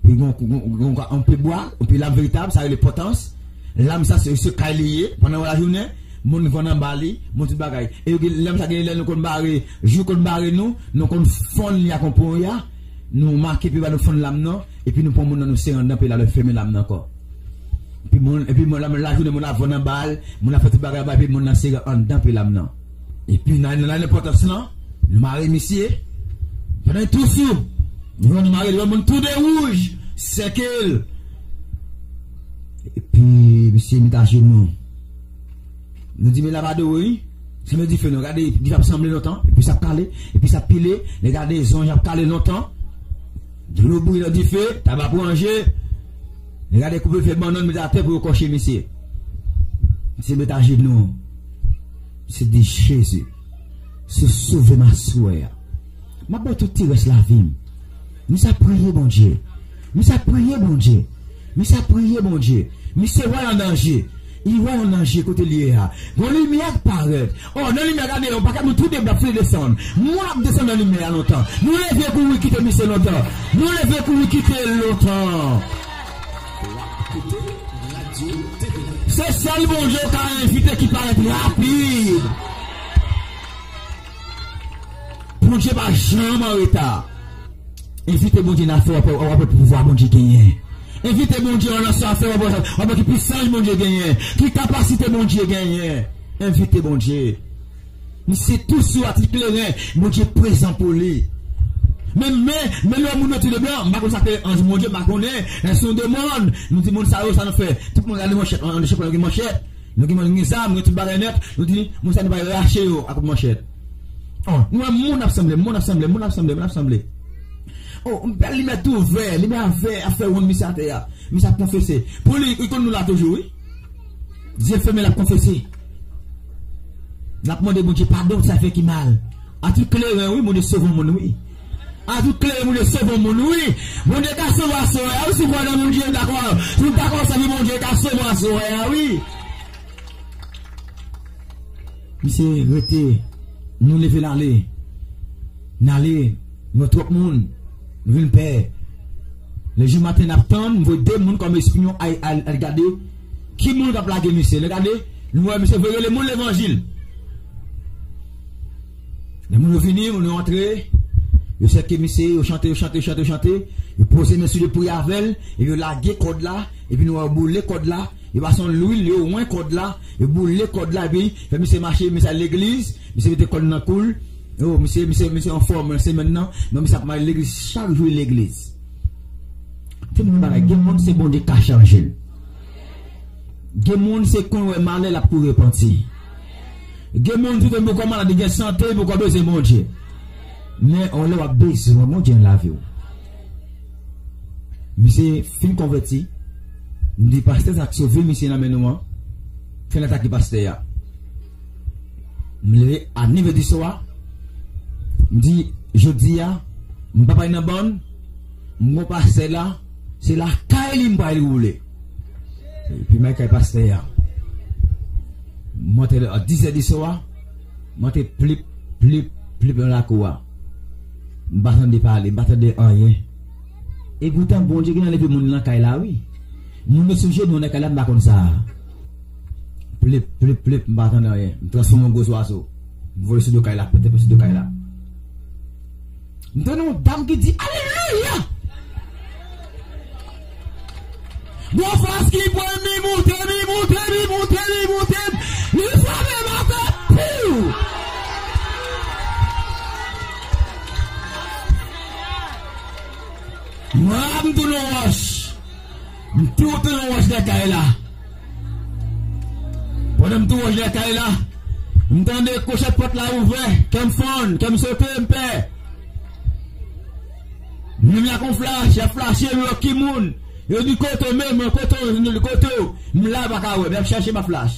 Pi gon, gon, gon, gon, yon pye bwa, yon pye lam veritab, sa rele potans. Lam sa se, se kay li ye, pandan lajounen, moun vann anba li, moun tout bagay. E yo gen, lam sa gen lè nou konn bare, jou konn bare nou, nou konn fonn li ak yon ponya, nou make pye ba nou fonn lam nan, epi nou pran moun nan nou sere anndan pye la, nou fèmen lam nan ankò. Epi moun, epi moun la, lajounen moun la vann anba l, moun la fè tout bagay anba, epi moun nan sere anndan pye lam nan. Epi nan, nan, nan enpòtans lan, nou mare misye. Pandan tou sou, nou, nou mare li, yon moun tou de wouj, sèke l. Epi misye met ajenou. Nou di, men la pa dwe, wi. Sanble dife non, gade, dife ap sanble lontan, epi sa ap kale, epi sa ap pile, men gade, zonj ap kale lontan. Dlo bouyi nan dife, tab ap ranje. Men gade, koupe fè bannann, met atè pou yo kòche misye. Misye met ajenou. Misye di, Jezi, se sove m aswè a. M ap bay tout ti rès lavi m. Misye ap priye Bondye. Misye ap priye Bondye. Misye ap priye Bondye. Misye wè l an danje. Li wè l an danje kote l ye a. Gon limyè k parèt. O, nan limyè, gade, yon pakèt moun tou de ap file desann. Moun ap desann nan limyè a lontan. Nou leve kouri kite misye lontan. Nou leve kouri kite l lontan. Se sèl Bondye w ka envite ki parèt rapid. Bondye pa janm an reta. Envite Bondye nan afè w, w ap wè pouvwa Bondye genyen. Envite Bondye nan afè w, w ap wè, w ap wè ki pisans Bondye genyen, ki kapasite Bondye genyen. Envite Bondye. Misye tou sou a ti kleren, Bondye prezan pou li. Men, men, men lè moun yo tou de blan, m pa konn sa ke anj Bondye, m pa konnen, men se yon demann. Nou di moun sa yo, sa nou fè? Tout moun gade manchèt, an, an, chak moun gen manchèt. Nou gen, nou gen zam, nou gen tout bagay nèt. Nou di, moun sa nou pa rache yo ak manchèt. O, nou wè moun ap sanble, moun ap sanble, moun ap sanble, moun ap sanble. O, yon bèl limyè tou vè, limyè vè ap fè wonn misye atè a. Misye ap konfese. Pou li, li konn nou la toujou, wi. Zye fèmen, l ap konfese. L ap mande Bondye padon, sa fè ki mal. A tout kleren, wi, Bondye sove moun, wi. A tout kleren, Bondye sove moun, wi. Bondye ka sove aswè a, wi, si w kwè nan Bondye, dakò. Si w dakò, sa vle Bondye ka sove aswè a, wi. Misye rete, nou leve n ale. N ale, nou wè twòp moun, nou vin pè. Lejou maten n ap tann, m voye de moun kòm espyon al, al, al gade ki moun k ap lage misye. Lè gade, nou wè misye voye rele moun levanjil. Lè moun yo vini, moun yo antre, yo sèke misye, yo chante, yo chante, yo chante, yo chante, yo poze men sou li, priye avè l, epi yo lage kòd la, epi nou wè yo boule kòd la, yo pase yon lwil, yo wen kòd la, yo boule kòd la, epi fè misye mache, misye al legliz, misye mete kòl nan kou l. O, misye, misye, misye anfòm nan semèn nan, non, misye ap mache legliz chak jou, legliz. Te moun bagay, gen moun se Bondye ka chanje l. Gen moun se kon wè malè l ap kou repanti. Gen moun tou te poko malad, li gen sante, li poko bezwen Bondye. Men, on lè w ap bezwen Bondye nan lavi w. Misye fin konvèti. M di, pastè, sa k sove misye nan men nou an? Fè n atake pastè a. M leve a nèf è di swa. M di, jodi a, m p ap al nan bann. M gon pastè la, se lakay li m pral woule. Epi m al kay pastè a. M antre a dis è di swa. M antre plip, plip, plip nan lakou a. M pa tande pale, m pa tande anyen. E poutan, Bondye gentan leve moun nan kay la, wi. Moun yo sou jenou nan kay la, m pa konn sa. Plip, plip, plip, m pa tande anyen. M transfòme an gwo zwazo. M vole sou do kay la, pete sou do kay la. M tande yon dam ki di, "Alelouya!" Gon fòs ki pran mi moute, mi moute, mi moute, mi moute. Li frape m atè, piw! Mwen, m tounen yon wòch. M tou tounen yon wòch dèyè kay la. Pandan m tou wòch dèyè kay la, m tande kwochèt pòt la ouvè, kè m fann, kè m sote, m pè. Menm la gon flash, y ap flache, m wè ki moun. Yo di, "Kote w, men mwen, kote w, kote w?" M la, yo pa ka wè m. Y ap chèche m a flach.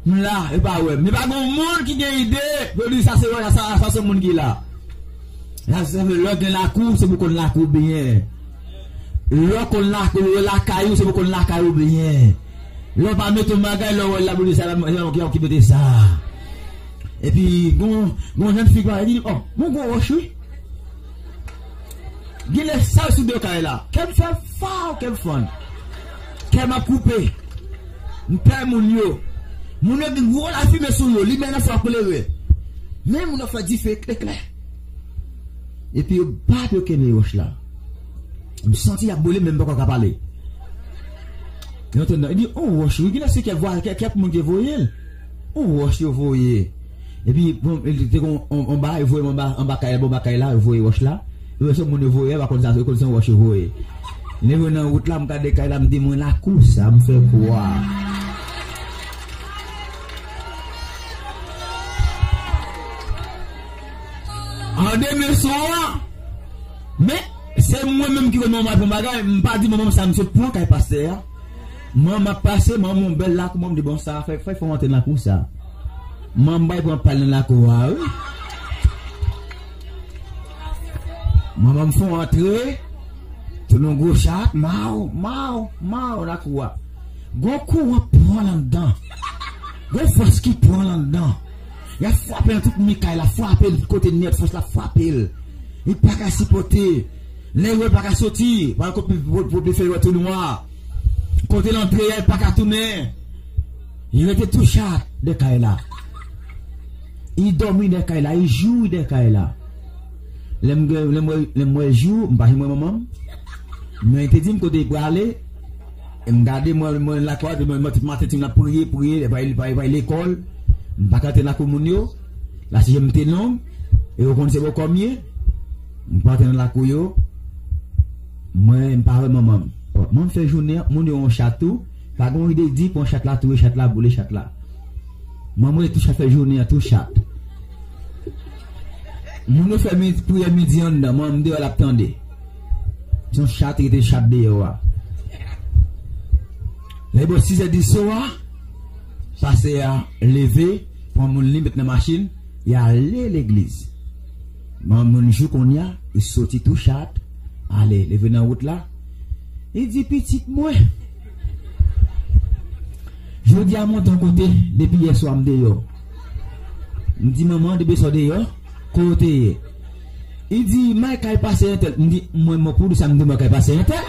M la, yo pa wè m. Men pa gen moun ki gen ide pou yo di, "Sa se wè, sa, sa se moun ki la." Sa, sa vle, lè w gen lakou, se pou konn lakou byen. Lè w konn lakou, lè w lakay ou, se pou konn lakay ou byen. Lè w pa mete yon bagay, lè w wè l la, pou di, "Sa la, se yon ki mete sa." Epi, gon, gon jèn fi ki pale, li di, "Oh, gon gwo wòch, wi." Genlè sa sou de kay la. Kè m fè faw, kè m fann. Kè m ap koupe. M pè moun yo. Moun yo gen gwo lafimen sou yo. Limyè nan fè klere. Men moun yo fè dife eklè. Epi yo bat yo kenbe wòch la. M santi y ap boule, men m poko ka pale. Yo tande, li di, "On wòch, wi, genlè se kè vwa-, kè, kè moun ki voye l." On wòch yo voye. Epi, bon, li te gon, on, on bagay, yo voye anba, anba kay, anba kay la, yo voye wòch la. Yo se moun yo voye, pa konn sa, yo konn se yon wòch yo voye. Leve nan wout la, m gade kay la, m di, "Mwen lakou sa, m fè kwa." An de men sou an, men, se mwen menm ki konn manman pran bagay, m pa di manman m sa, m sot pran kay pastè a. Manman ap pase, manman yon bèl lakou, manman m di, "Bon, sa fè, fè, fè w antre nan lakou sa." Manman bay pran pal nan lakou a, wi. Manman m fè w antre, tou nan gwo chat, maw, maw, maw, lakou a. Gon kouran pran l anndan. Gon fòs ki pran l anndan. Y ap frape nan tout mi kay la, frape l tout kote nèt, fòs la frape l. Li pa ka sipòte. Lè yo pa ka soti, pa kote pou, pou, pou fè yo tou nwa. Kote l antre a, li pa ka tounen. Li rete tou chat de kay la. Li dòmi de kay la, li jou de kay la. Lè m gen, lè m wè, lè m wè jou, m pa janm wè manman m. Men li te di m kote li prale. E m gade mwen, mwen lakay, mwen, mwen tout maten ti m ap priye, priye, li pa, li pa, li pa lekòl. M pa ka antre lakou moun yo. La si je m te long, e yo konn se bò kò m ye. M pa antre nan lakou yo. Mwen, m pa wè manman m. Bon, mwen m fè jounen an, moun yo yon chat tou. Pa gen yon ide di pran chat la, touye chat la, boule chat la. Mwen, mwen tou chat fè jounen an, tou chat. Moun yo fè mi-, priyè midi anndan, mwen, m deyò l ap tande. Yon chat rete chat deyò a. Lè bò sizè di swa, pastè a leve, pran moun li, met nan machin, li ale legliz. Manman moun jou kounye a, li soti tou chat, ale, leve nan wout la. Li di, "Pitit mwen, jodi a m monte yon kote, depi yè swa m deyò." M di, "Manman, depi yè swa w deyò, kote w te ye?" Li di, "M al kay pastè entèl." M di, "Mwen, mwen, pou di sa, m di, mwen kay pastè entèl."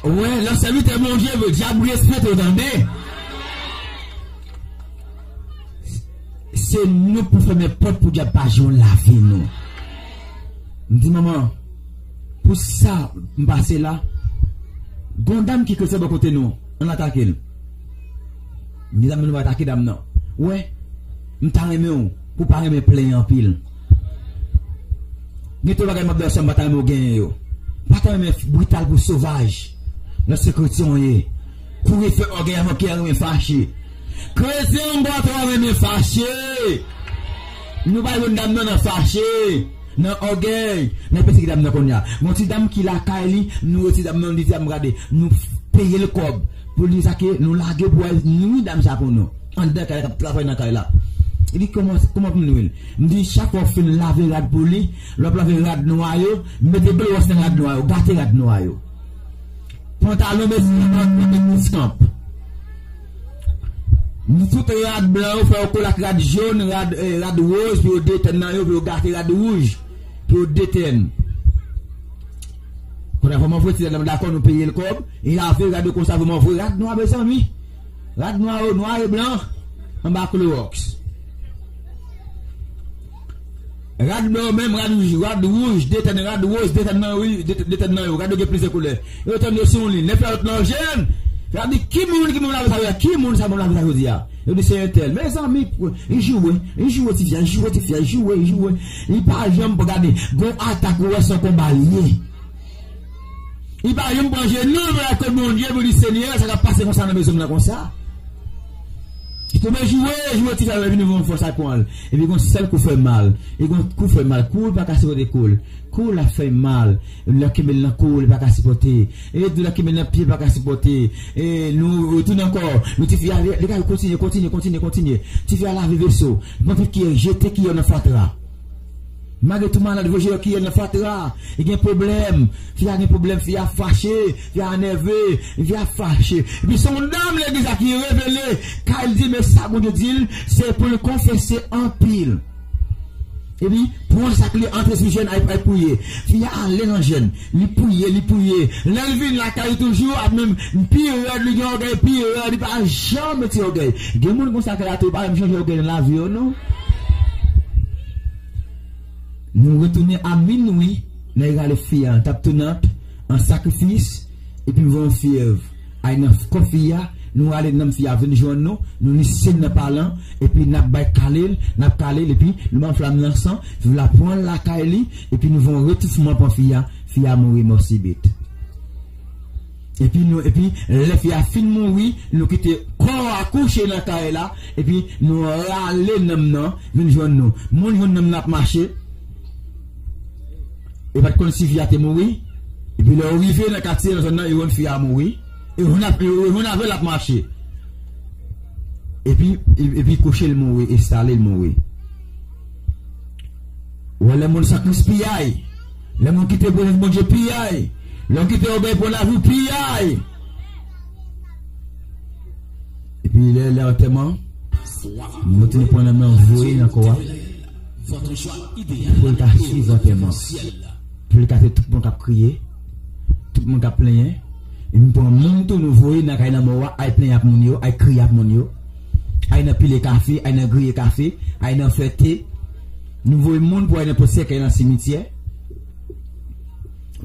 Wè, lè w sèvitè Bondye, dyab respekte w, tande. Se nou pou fèmen pòt pou dyab pa jwenn lavi nou. M di, "Manman, pou sa m pase la, gon dam ki kretyen bò kote nou, ann atake l." M di, "Dam nan, nou pa atake dam nan." "Wè, m ta renmen w, pou w pa renmen plenyen anpil. Gen twa bagay m ap di w sa, m pa ta renmen w genyen yo. M pa ta renmen brital pou sovaj. Lòske kretyen w ye, kouri fè ògèy avan kè a renmen fache. Kretyen w pa twò renmen fache. Nou pa jwenn dam nan nan fache, nan ògèy, nan pèsekite dam nan kounye a. Gon ti dam ki lakay li, nou wè ti dam nan, li di a m gade, nou peye l kòb pou li sa ke nou lage pou al nwi dam sa pou nou. Anndan kay la, k ap travay nan kay la." Li di, "Kòman, kòman pou m nwi l?" M di, "Chak fwa w fin lave rad pou li, lè w ap lave rad nwa yo, mete glowòs nan rad nwa yo, gate rad nwa yo. Pantalon, mezanmi, mete miskanp. M tout rad blan yo, fè yo kole ak rad jòn, rad, eh, rad wòz, pou yo detèn nan yo, pou yo gate rad wouj, pou yo detèn." Kounye a fò m anvoye ti dam nan dakò, nou peye l kòb, li lave rad yo konsa, fò m anvoye rad nwa, mezanmi. Rad nwa yo, nwa e blan, anba klowòks. Rad blan yo menm, rad wouj, rad wouj, detèn, rad wòz, detèn nan yo, wi, detèn, detèn nan yo, rad yo gen plizyè koulè. Yo tande sou yon liy, nèf la lòt nan jèn. Yo ap di, "Ki moun, ki moun lave sa jodi a? Ki moun sa moun lave sa jodi a?" Yo di, "Se entèl." Mezanmi, li joure, li joure ti fi a, li joure ti fi a, li joure, li joure. Li pa janm pou gade. Gon atak, ou wè se yon konba li ye. Li pa janm pran jenou, li pral kot Bondye pou di, "Senyè, sa k ap pase konsa nan mezon m nan konsa?" Koupe joure, joure ti fè vini yon fòs ak pran l. Epi gon sèl kou fè mal. E gon kou fè mal. Kou l pa ka sipòte kou l. Kou l ap fè mal. Lè kenbe l nan kou l pa ka sipòte. E tou lè kenbe l nan pye pa ka sipòte. E nou retounen ankò. Nou ti fi a li ka kontinye, kontinye, kontinye, kontinye. Ti fi a lave veso. Pran tout kiyè, jete kiyè nan fatra. Malgre tou malad, voye kiyè nan fatra, li gen pwoblèm. Fi a gen pwoblèm, fi a fache, fi a nève, fi a fache. Epi se yon dam legliz la ki revele, kay li di, men sa Bondye di l, se pou l konfese anpil. Epi, pran sa k li antre sou jèn, ay, ay priye. Fi a ale nan jèn, li priye, li priye. Lè l vin lakay li toujou, ap menm pi rèd, li gen ògèy pi rèd, li pa janm mete ògèy. Gen moun konsa kay la tou, pa janm chanje ògèy nan lavi yo, non. Nou retounen a minwi, nèg rale fi a, t ap tounen an sakrifis, epi voye yon fyèv. Ay nan kò fi a, nou rale nanm fi a vin jwenn nou, nou lise l nan palan, epi n ap bay kale l, n ap kale l, epi nou ban flanm nan san, fi la pran l lakay li, epi nou voye yon retoufman pran fi a, fi a mouri mò sibit. Epi nou, epi lè fi a fin mouri, nou kite kò a kouche nan kay la, epi nou rale nanm nan vin jwenn nou. Moun jwenn nanm nan ap mache, e pa t konn si fi a te mouri. Epi lè yo rive nan katye, nan zòn nan, yo jwenn fi a mouri. E jwenn ap, yo jwenn avè l ap mache. Epi, epi kouche l mouri, estale l mouri. Ou wè lè moun san Kris piyay, lè moun kite prezans Bondye piyay, lè w kite ògèy pran lavi w piyay. Epi lè, lè antèman, nou te pran nan men voye nan kò a. Pou l ka swiv antèman. Pou l ka se tout moun k ap kriye, tout moun k ap plenyen. E nou pran moun tou nou voye nan kay lanmò a, ay plenyen ak moun yo, ay kriye ak moun yo, ay nan pile kafe, ay nan griye kafe, ay nan fè te. Nou voye moun pou al nan pwosè kay nan simityè.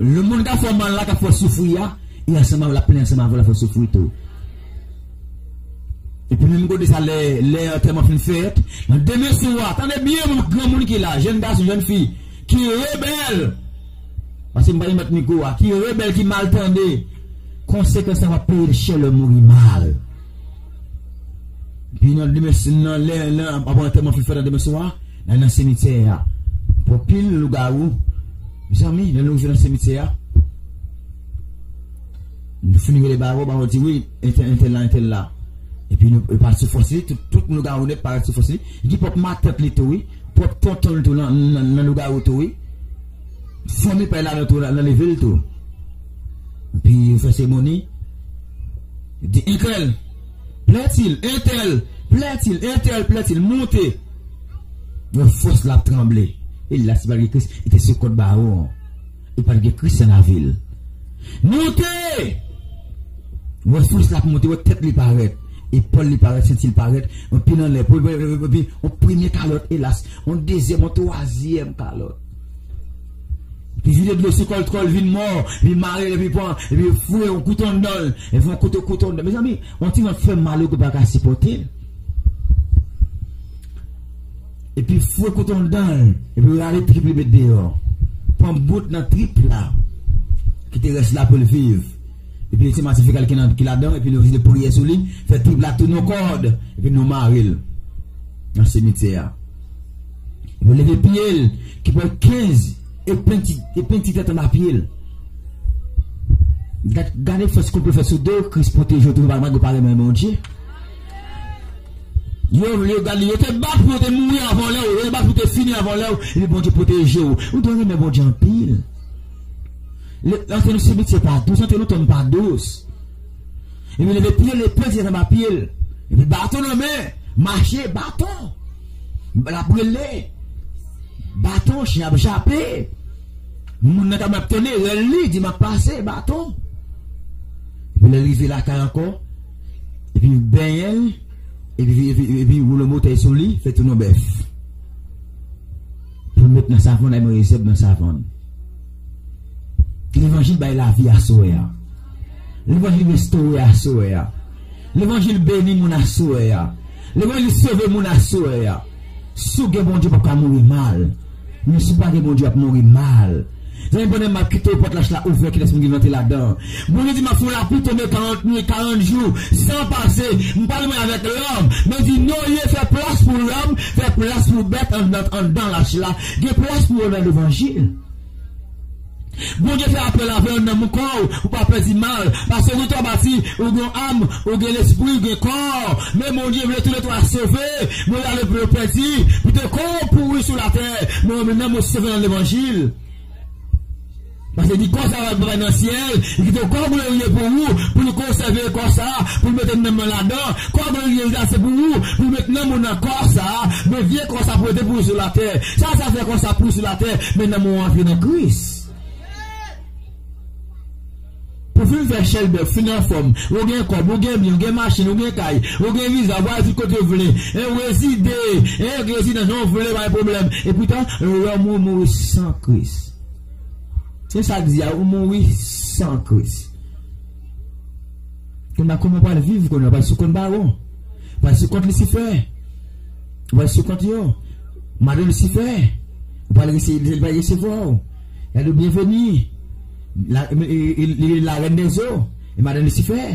Le moun k ap fè w mal la, k ap fè w soufri a, e ansanm avè l ap plenyen ansanm avè w, l ap fè w soufri tou. Epi menm kote sa, lè, lè antèman fin fèt, nan demen swa, tande byen, moun granmoun ki la, jèn gason, jèn fi, ki rebèl, paske m pa remèt mikwo a, ki rebèl, ki mal tande, konsekans sa va peye l chè lè w mouri mal. Pi nan demen, nan lè, lè, apre antèman fin fèt nan demen swa, nan, nan simityè a. Pou pil lougawou. Mezanmi, lè nou rive nan simityè a, nou fin rele baro, baro di wi, entèl, entèl la, entèl la. Epi nou, e pa sou fòs li, tout, tout lougawou nèt parèt sou fòs li. Li di pwòp matant li tou wi, pwòp tonton li tou nan, nan, nan lougawou tou wi. Fanmi pa l la nan tou, nan, nan leve l tou. Epi yo fè seremoni. Di entèl, plètil, entèl, plètil, entèl, plètil, monte. Yon fòs l ap tranble. E la, si pa t gen Kris, li te sou kont baro an. Li pa t gen Kris nan lavi l. Monte! Wè fòs l ap monte, wè tèt li parèt. Epòl li parèt, senti l parèt. Yon pye nan lè, epi yon premye kalòt, elas. Yon dezyèm, yon twazyèm kalòt. Epi vide dlo sou kò l, kò l vin mò, epi mare l, epi pran, epi foure yon kouto anndan l, epi yon kouto, kouto anndan. Mezanmi, yon ti vant fè mal, ou pa ka sipòte l. Epi foure kouto anndan l, epi rale trip li met deyò. Pran bout nan trip la, kite rès la pou l viv. Epi ti matifikal ki nan, ki ladan, epi nou vide priyè sou li, fè trip la tounen yon kòd, epi nou mare l nan simityè a. Epi leve pye l, ki pran kenz epen ti, epen ti tèt anba pye l. Gad, gade fòs konplo fè sou do, Kris pwoteje w toujou, malgre w pa renmen Bondye. Yo, yo, gade, yo te bat pou yo te mouri avan lè w, yo te bat pou yo te fini avan lè w, epi Bondye pwoteje w. Ou dwe renmen Bondye anpil. Antre nan simityè pa dous, antre nan tonm pa dous. Epi leve pye l, epi pran ti tèt anba pye l. Epi baton nan men, mache, baton. L ap rele. Baton, chen ap jape. Moun nan ka ap tande, rèl li, di m ap pase, baton. Epi lè l rive lakay ankò, epi benyen l, epi, epi, epi woule yon bouton sou li, fè tounen yon bèf. Pou l met nan savann, al manje zèb nan savann. Levanjil bay lavi aswè a. Levanjil restore aswè a. Levanjil beni moun aswè a. Levanjil sove moun aswè a. Si w gen Bondye, w p ap ka mouri mal. Men si w pa gen Bondye, w ap mouri mal. Zanmi, pandan m ap kite pòt lach la ouvè, kilès moun ki antre ladan? Bondye di, "M ap fè yon lapli tonbe karant nwit, karant jou, san pase. M pral mwen avèk lòm." Men di, "Noye, fè plas pou lòm, fè plas pou bèt anndan, anndan lach la. Gen plas pou yo nan levanjil." Bondye fè apèl avè w nan nanm kò w, ou pa pè di mal. Paske ou gen twa pati, ou gen am, ou gen lespri, ou gen kò. Men Bondye vle toulètwa sove. Bondye ale pou yo pèdi, pou te kò w pouri sou latè, men nanm ou sove nan levanjil. Paske di kò sa a bay nan syèl, li kite kò glorye pou ou, pou li konsève kò sa a, pou li mete nanm nan ladan. Kò glorye sa se pou ou, pou li mete nanm ou nan kò sa a, men vye kò sa pou rete pou ou sou latè. Sa sa fè kò sa pou ou sou latè, men nanm ou antre nan Kris. Pou fin fè chèlbè, fin anfòm, ou gen kòb, ou gen byen, ou gen machin, ou gen kay, ou gen viza, ou vwayaje tout kote ou vle, en, ou rezide, en, ou gen rezidans, jan ou vle, pa gen pwoblèm. Epoutan, lòm ou mouri san Kris. Se sa k di a, ou mouri san Kris. Kounye a, kòman w pral viv kounye a? W pral sou kont bawon. W pral sou kont Lisifè. W pral sou kont yo. Madan Lisifè. W pral rese-, li pral resevwa w. Y a de byenveni. La, e, e, e, e, la reine des eaux. E madan Lisifè.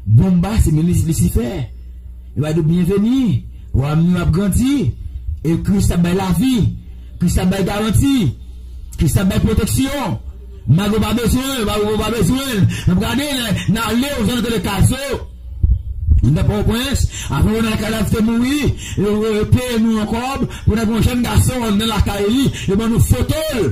Bonba, se minis Lisifè. Yo ba nou byenveni. Wayòm nou ap grandi. E Kris ap bay lavi. Kris ap bay garanti. Kris ap bay pwoteksyon. Malgre w pa bezwen, malgre w pa bezwen. N ap gade, n, n ale, ou jwenn kote Kazo. Nan Pòtoprens, apre Ronald Kadav te mouri, yo, yo, yo peye nou yon kòb pou n ap yon jèn gason anndan lakay li, yo ban nou foto l.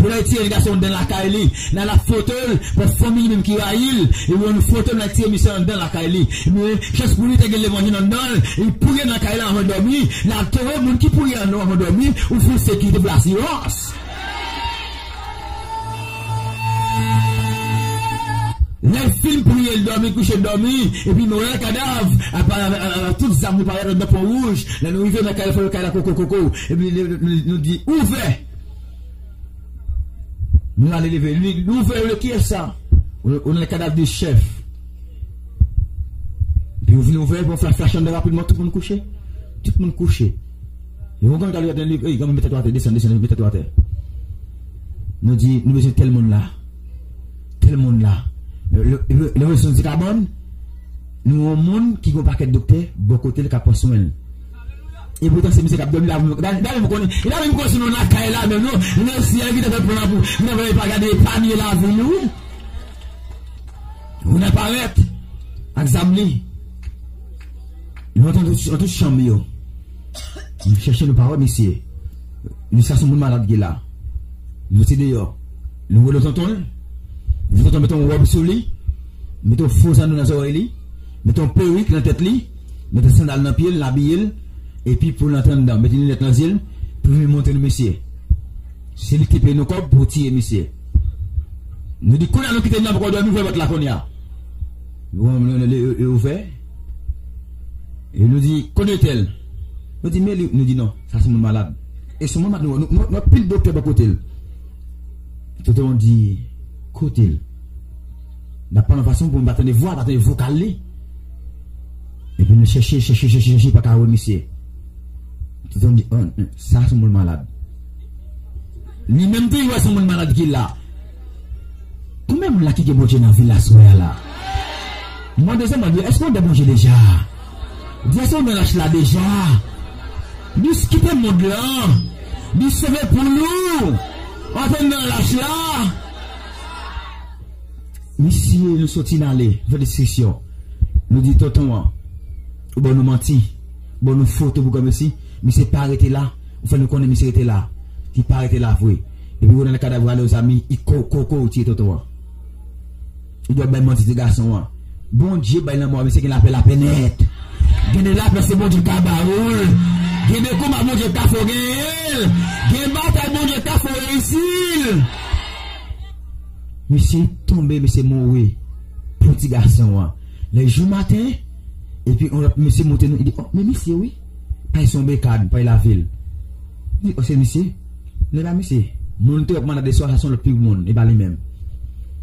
Pou l al tiye gason anndan lakay li, l al ap foto l, pou fanmi li menm ki rayi l, epi yon foto l al tiye misye anndan lakay li. Men, chans pou li te gen levanjil anndan l, li priye nan kay la anvan dòmi, l al tore moun ki priye anndan anvan dòmi, ou fout sekirite pou l asirans. Lè l fin priye, l dòmi, kouche dòmi, epi nou wè kadav, apa, apa, apa, tout zam nou parèt anndan Pon Wouj, lè nou rive nan kay la, fò yo kay la koko, koko, epi nou, nou, nou di, ouvè! Nou ale leve, li, li ouvè, yo di, kiyès sa? Ou, ou nan kadav de chèf. Epi yo vin ouvè, epi yo fè flash anndan rapidman, tout moun kouche. Tout moun kouche. Yo konn kadav li, ey, kanmenm, met tèt ou atè, desann, desann, met tèt ou atè. Nou di, nou bezwen tèl moun la. Tèl moun la. Le, le, le, le, nou di kabann, nou yon moun ki gen yon pakèt doktè, bò kote l ka pran swen l. E poutan se misye k ap dòmi la, dal, dal, m konnen, e la menm konnen si nou nan kay la menm non, le syèl ki te fè plan pou, ki te fè pa gade epanye lavi nou. Ou nan parèt ak zam li. Nou antre nan tout, nan tout chanm yo. Nou chèche nou pa wè misye. Misye se yon moun malad ki la. Nou te deyò. Nou rele tonton l. Nou tonton mete yon wòb sou li. Mete yon fo zanno nan zòrèy li. Mete yon perik nan tèt li. Mete sandal nan pye l, l abiye l. Epi pou l antre anndan, mete linèt nan zye l. Pou l vin montre nou misye. Se li ki te peye nou kòb pou tiye misye. Nou di, kounye a nou kite l nan pòdè, nou ouvè pòt la kounye a. Bon, nou, nou, nou, nou ouvè. E nou di, kote tèl? Nou di, men li, nou di, non, sa se moun malad. E se moun malad, nou, nou, nou, nou pil doktè bò kote l. Tonton di, kote l? N ap pale yon fason pou nou pa tande vwa, pa tande vokal li. Epi nou chèche, chèche, chèche, chèche, pa ka wè misye. Tonton di, oh, sa se moun malad. Li menm tou, li wè se moun malad ki la. Konbyen moun la ki gen Bondye nan vil la aswè a la? Mwen dezè mande, èske w anndan Bondye deja? Di èske w nan lach la deja? Li kite mond lan. Li sove pou nou. Antre nan lach la. Misye, nou soti n ale, fè diskisyon. Nou di tonton an, ou ban nou manti, ban nou foto pou granmesi, misye pa rete la, ou fè nou konnen misye rete la, li pa rete la vre. Epi ou nan kadav ale, zanmi, li ko, ko, ko, ou tiye tonton an. Li dwe bay manti ti gason an. Bondye bay lanmò a misye gen lapè, lapè nèt. Gen de lapè se Bondye ka ba ou l. Gen de konba Bondye ka fè w genyen l. Gen batay Bondye ka fè w reyisi l. Misye tonbe, misye mouri pou ti gason an. Lè jou maten, epi yon lòt mesye monte nou, li di, oh, men misye wi. Pay se yon bekad, pay lavil. Li di, oh, se misye? Li pa misye. Moun te ap mande de swa, sa se yon lòt pi moun, e pa li menm.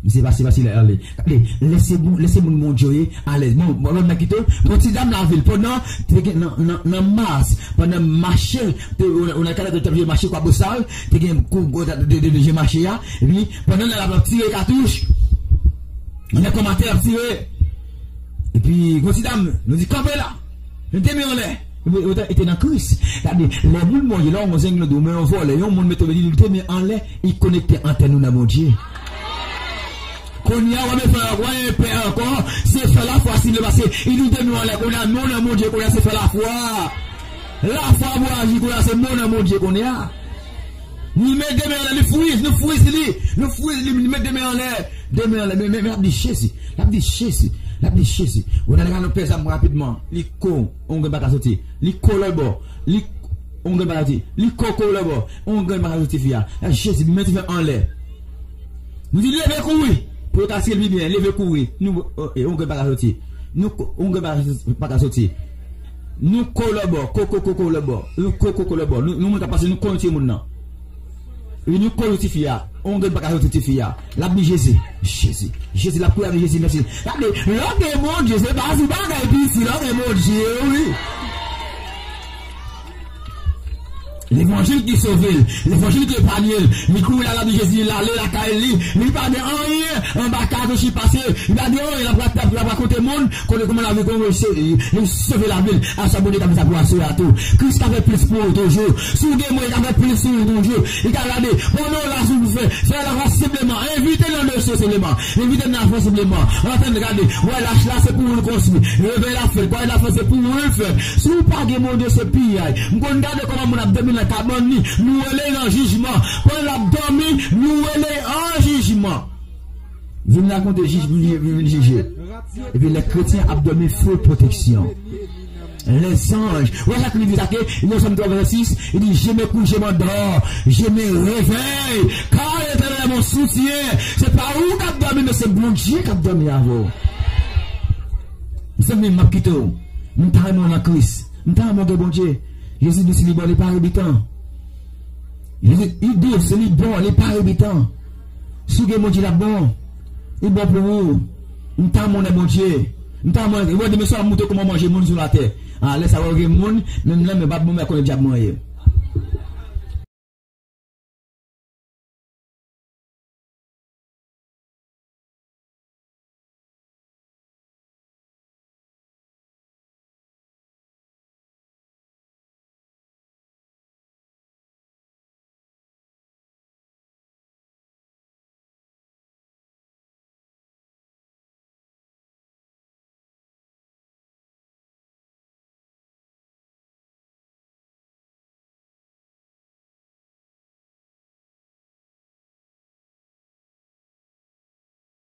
Misye pase, pase ale. Gade, lè se moun, lè se moun Bondye yo ye, alèz. Bon, bon, bon, nèg ki tou, bon, ti dam lavil, pandan, te gen nan, nan, nan mas, pandan mache, te, ou, ou nan kay la, te, te mache kwa bosal, te gen kou, kou, de, de, de, de mache a, epi, pandan l ap tire katouch, nèg kòmante ap tire. Epi, gon ti dam, nou di, kanpe la. Leve men anlè. Ou te, ou te nan Kris. Gade, lè moun Bondye, lè yon zenglen di w, men yon vòlè, yon moun mete w, li leve men anlè, li konekte antèn ou nan Bondye. Kounye a, w ap fè, w ap fè ankò, se fè lafwa, si le pase, li leve men anlè, kounye a, men w nan Bondye, kounye a, se fè lafwa. Lafwa pou aji, kounye a, se men w nan Bondye, kounye a. Li met de men anlè, li friz, nou friz li, nou friz li, li met de men anlè, de men anlè, men, men, men l ap di Jezi, l ap di Jezi, l ap di Jezi. Ou nan gade yon pè zam rapidman, li ko, yon grenn pa ka soti, li ko lòt bò, li, yon grenn pa ka soti, li ko, ko lòt bò, yon grenn pa ka soti fi a. La Jezi, li met li fè anlè. Nou di leve kouri, pou yo ka tire l pi byen, leve kouri, nou, o, e, yon grenn pa ka soti, nou, ko, yon grenn pa ka soti, pa ka soti. Nou ko lòt bò, ko, ko, ko, ko lòt bò, nou ko, ko, ko lòt bò, nou, nou moun k ap pase, nou ko yon timoun nan. Epi nou ko yon tifi a. On grenn pa ka soti tifi a. L ap di Jezi. Jezi. Jezi, l ap priye avèk Jezi, mèsi. Gade, lè w gen Bondye, se pa ti bagay piti, lè w gen Bondye, wi. Levanjil ki sove l, levanjil ki epanye l. Li kouri la, l ap di Jezi, l ale lakay li. Li pa gen anyen anba katouch li pase. Li pa gen anyen, l ap, l ap, l ap rakonte moun. Kote kòman lavi konnen se, li sove lavi l. Aswè Bondye ka fè sa pou aswè a tou. Kris ka fè plis pou ou toujou. Si w gen mwen, li ka fè plis pou ou toujou. Li ka gade, pandan w la sou fè, fè lafwa senpleman. Envite nan leson senpleman. Envite nan lafwa senpleman. Antann gade, wè lach la se pou ou l konstwi. Revèy la fèt, kwayè la fèt, se pou ou l fèt. Si w pa gen Bondye, se piyay. M konn gade kòman moun ap dòmi nan kabann li, nou rele l an jijman. Pandan l ap dòmi, nou rele l an jijman. Vin rakonte jij, vin, vin, vin jije. Epi lè kretyen ap dòmi, fè pwoteksyon. Lèzanj. Wè sa ki di sa ke, nan Sòm twa vèsè sis, li di, je me couche, je m'endors, je me réveille, car l'Éternel est mon soutien. Se pa ou k ap dòmi, men se Bondye k ap dòmi avè w. Zanmi m, m ap kite w. M ta renmen w nan Kris. M ta renmen w gen Bondye. Jezi di si li bon, li pa rebitan. Li, li dous, li bon, li pa rebitan. Si w gen Bondye, l ap bon. Li bon pou ou. M ta renmen w nan Bondye. M ta renmen w, demen swa m montre kòman manje moun sou latè. A, lè sa w gen moun, menm lè men pa bon, men konnen dyab mwen ye.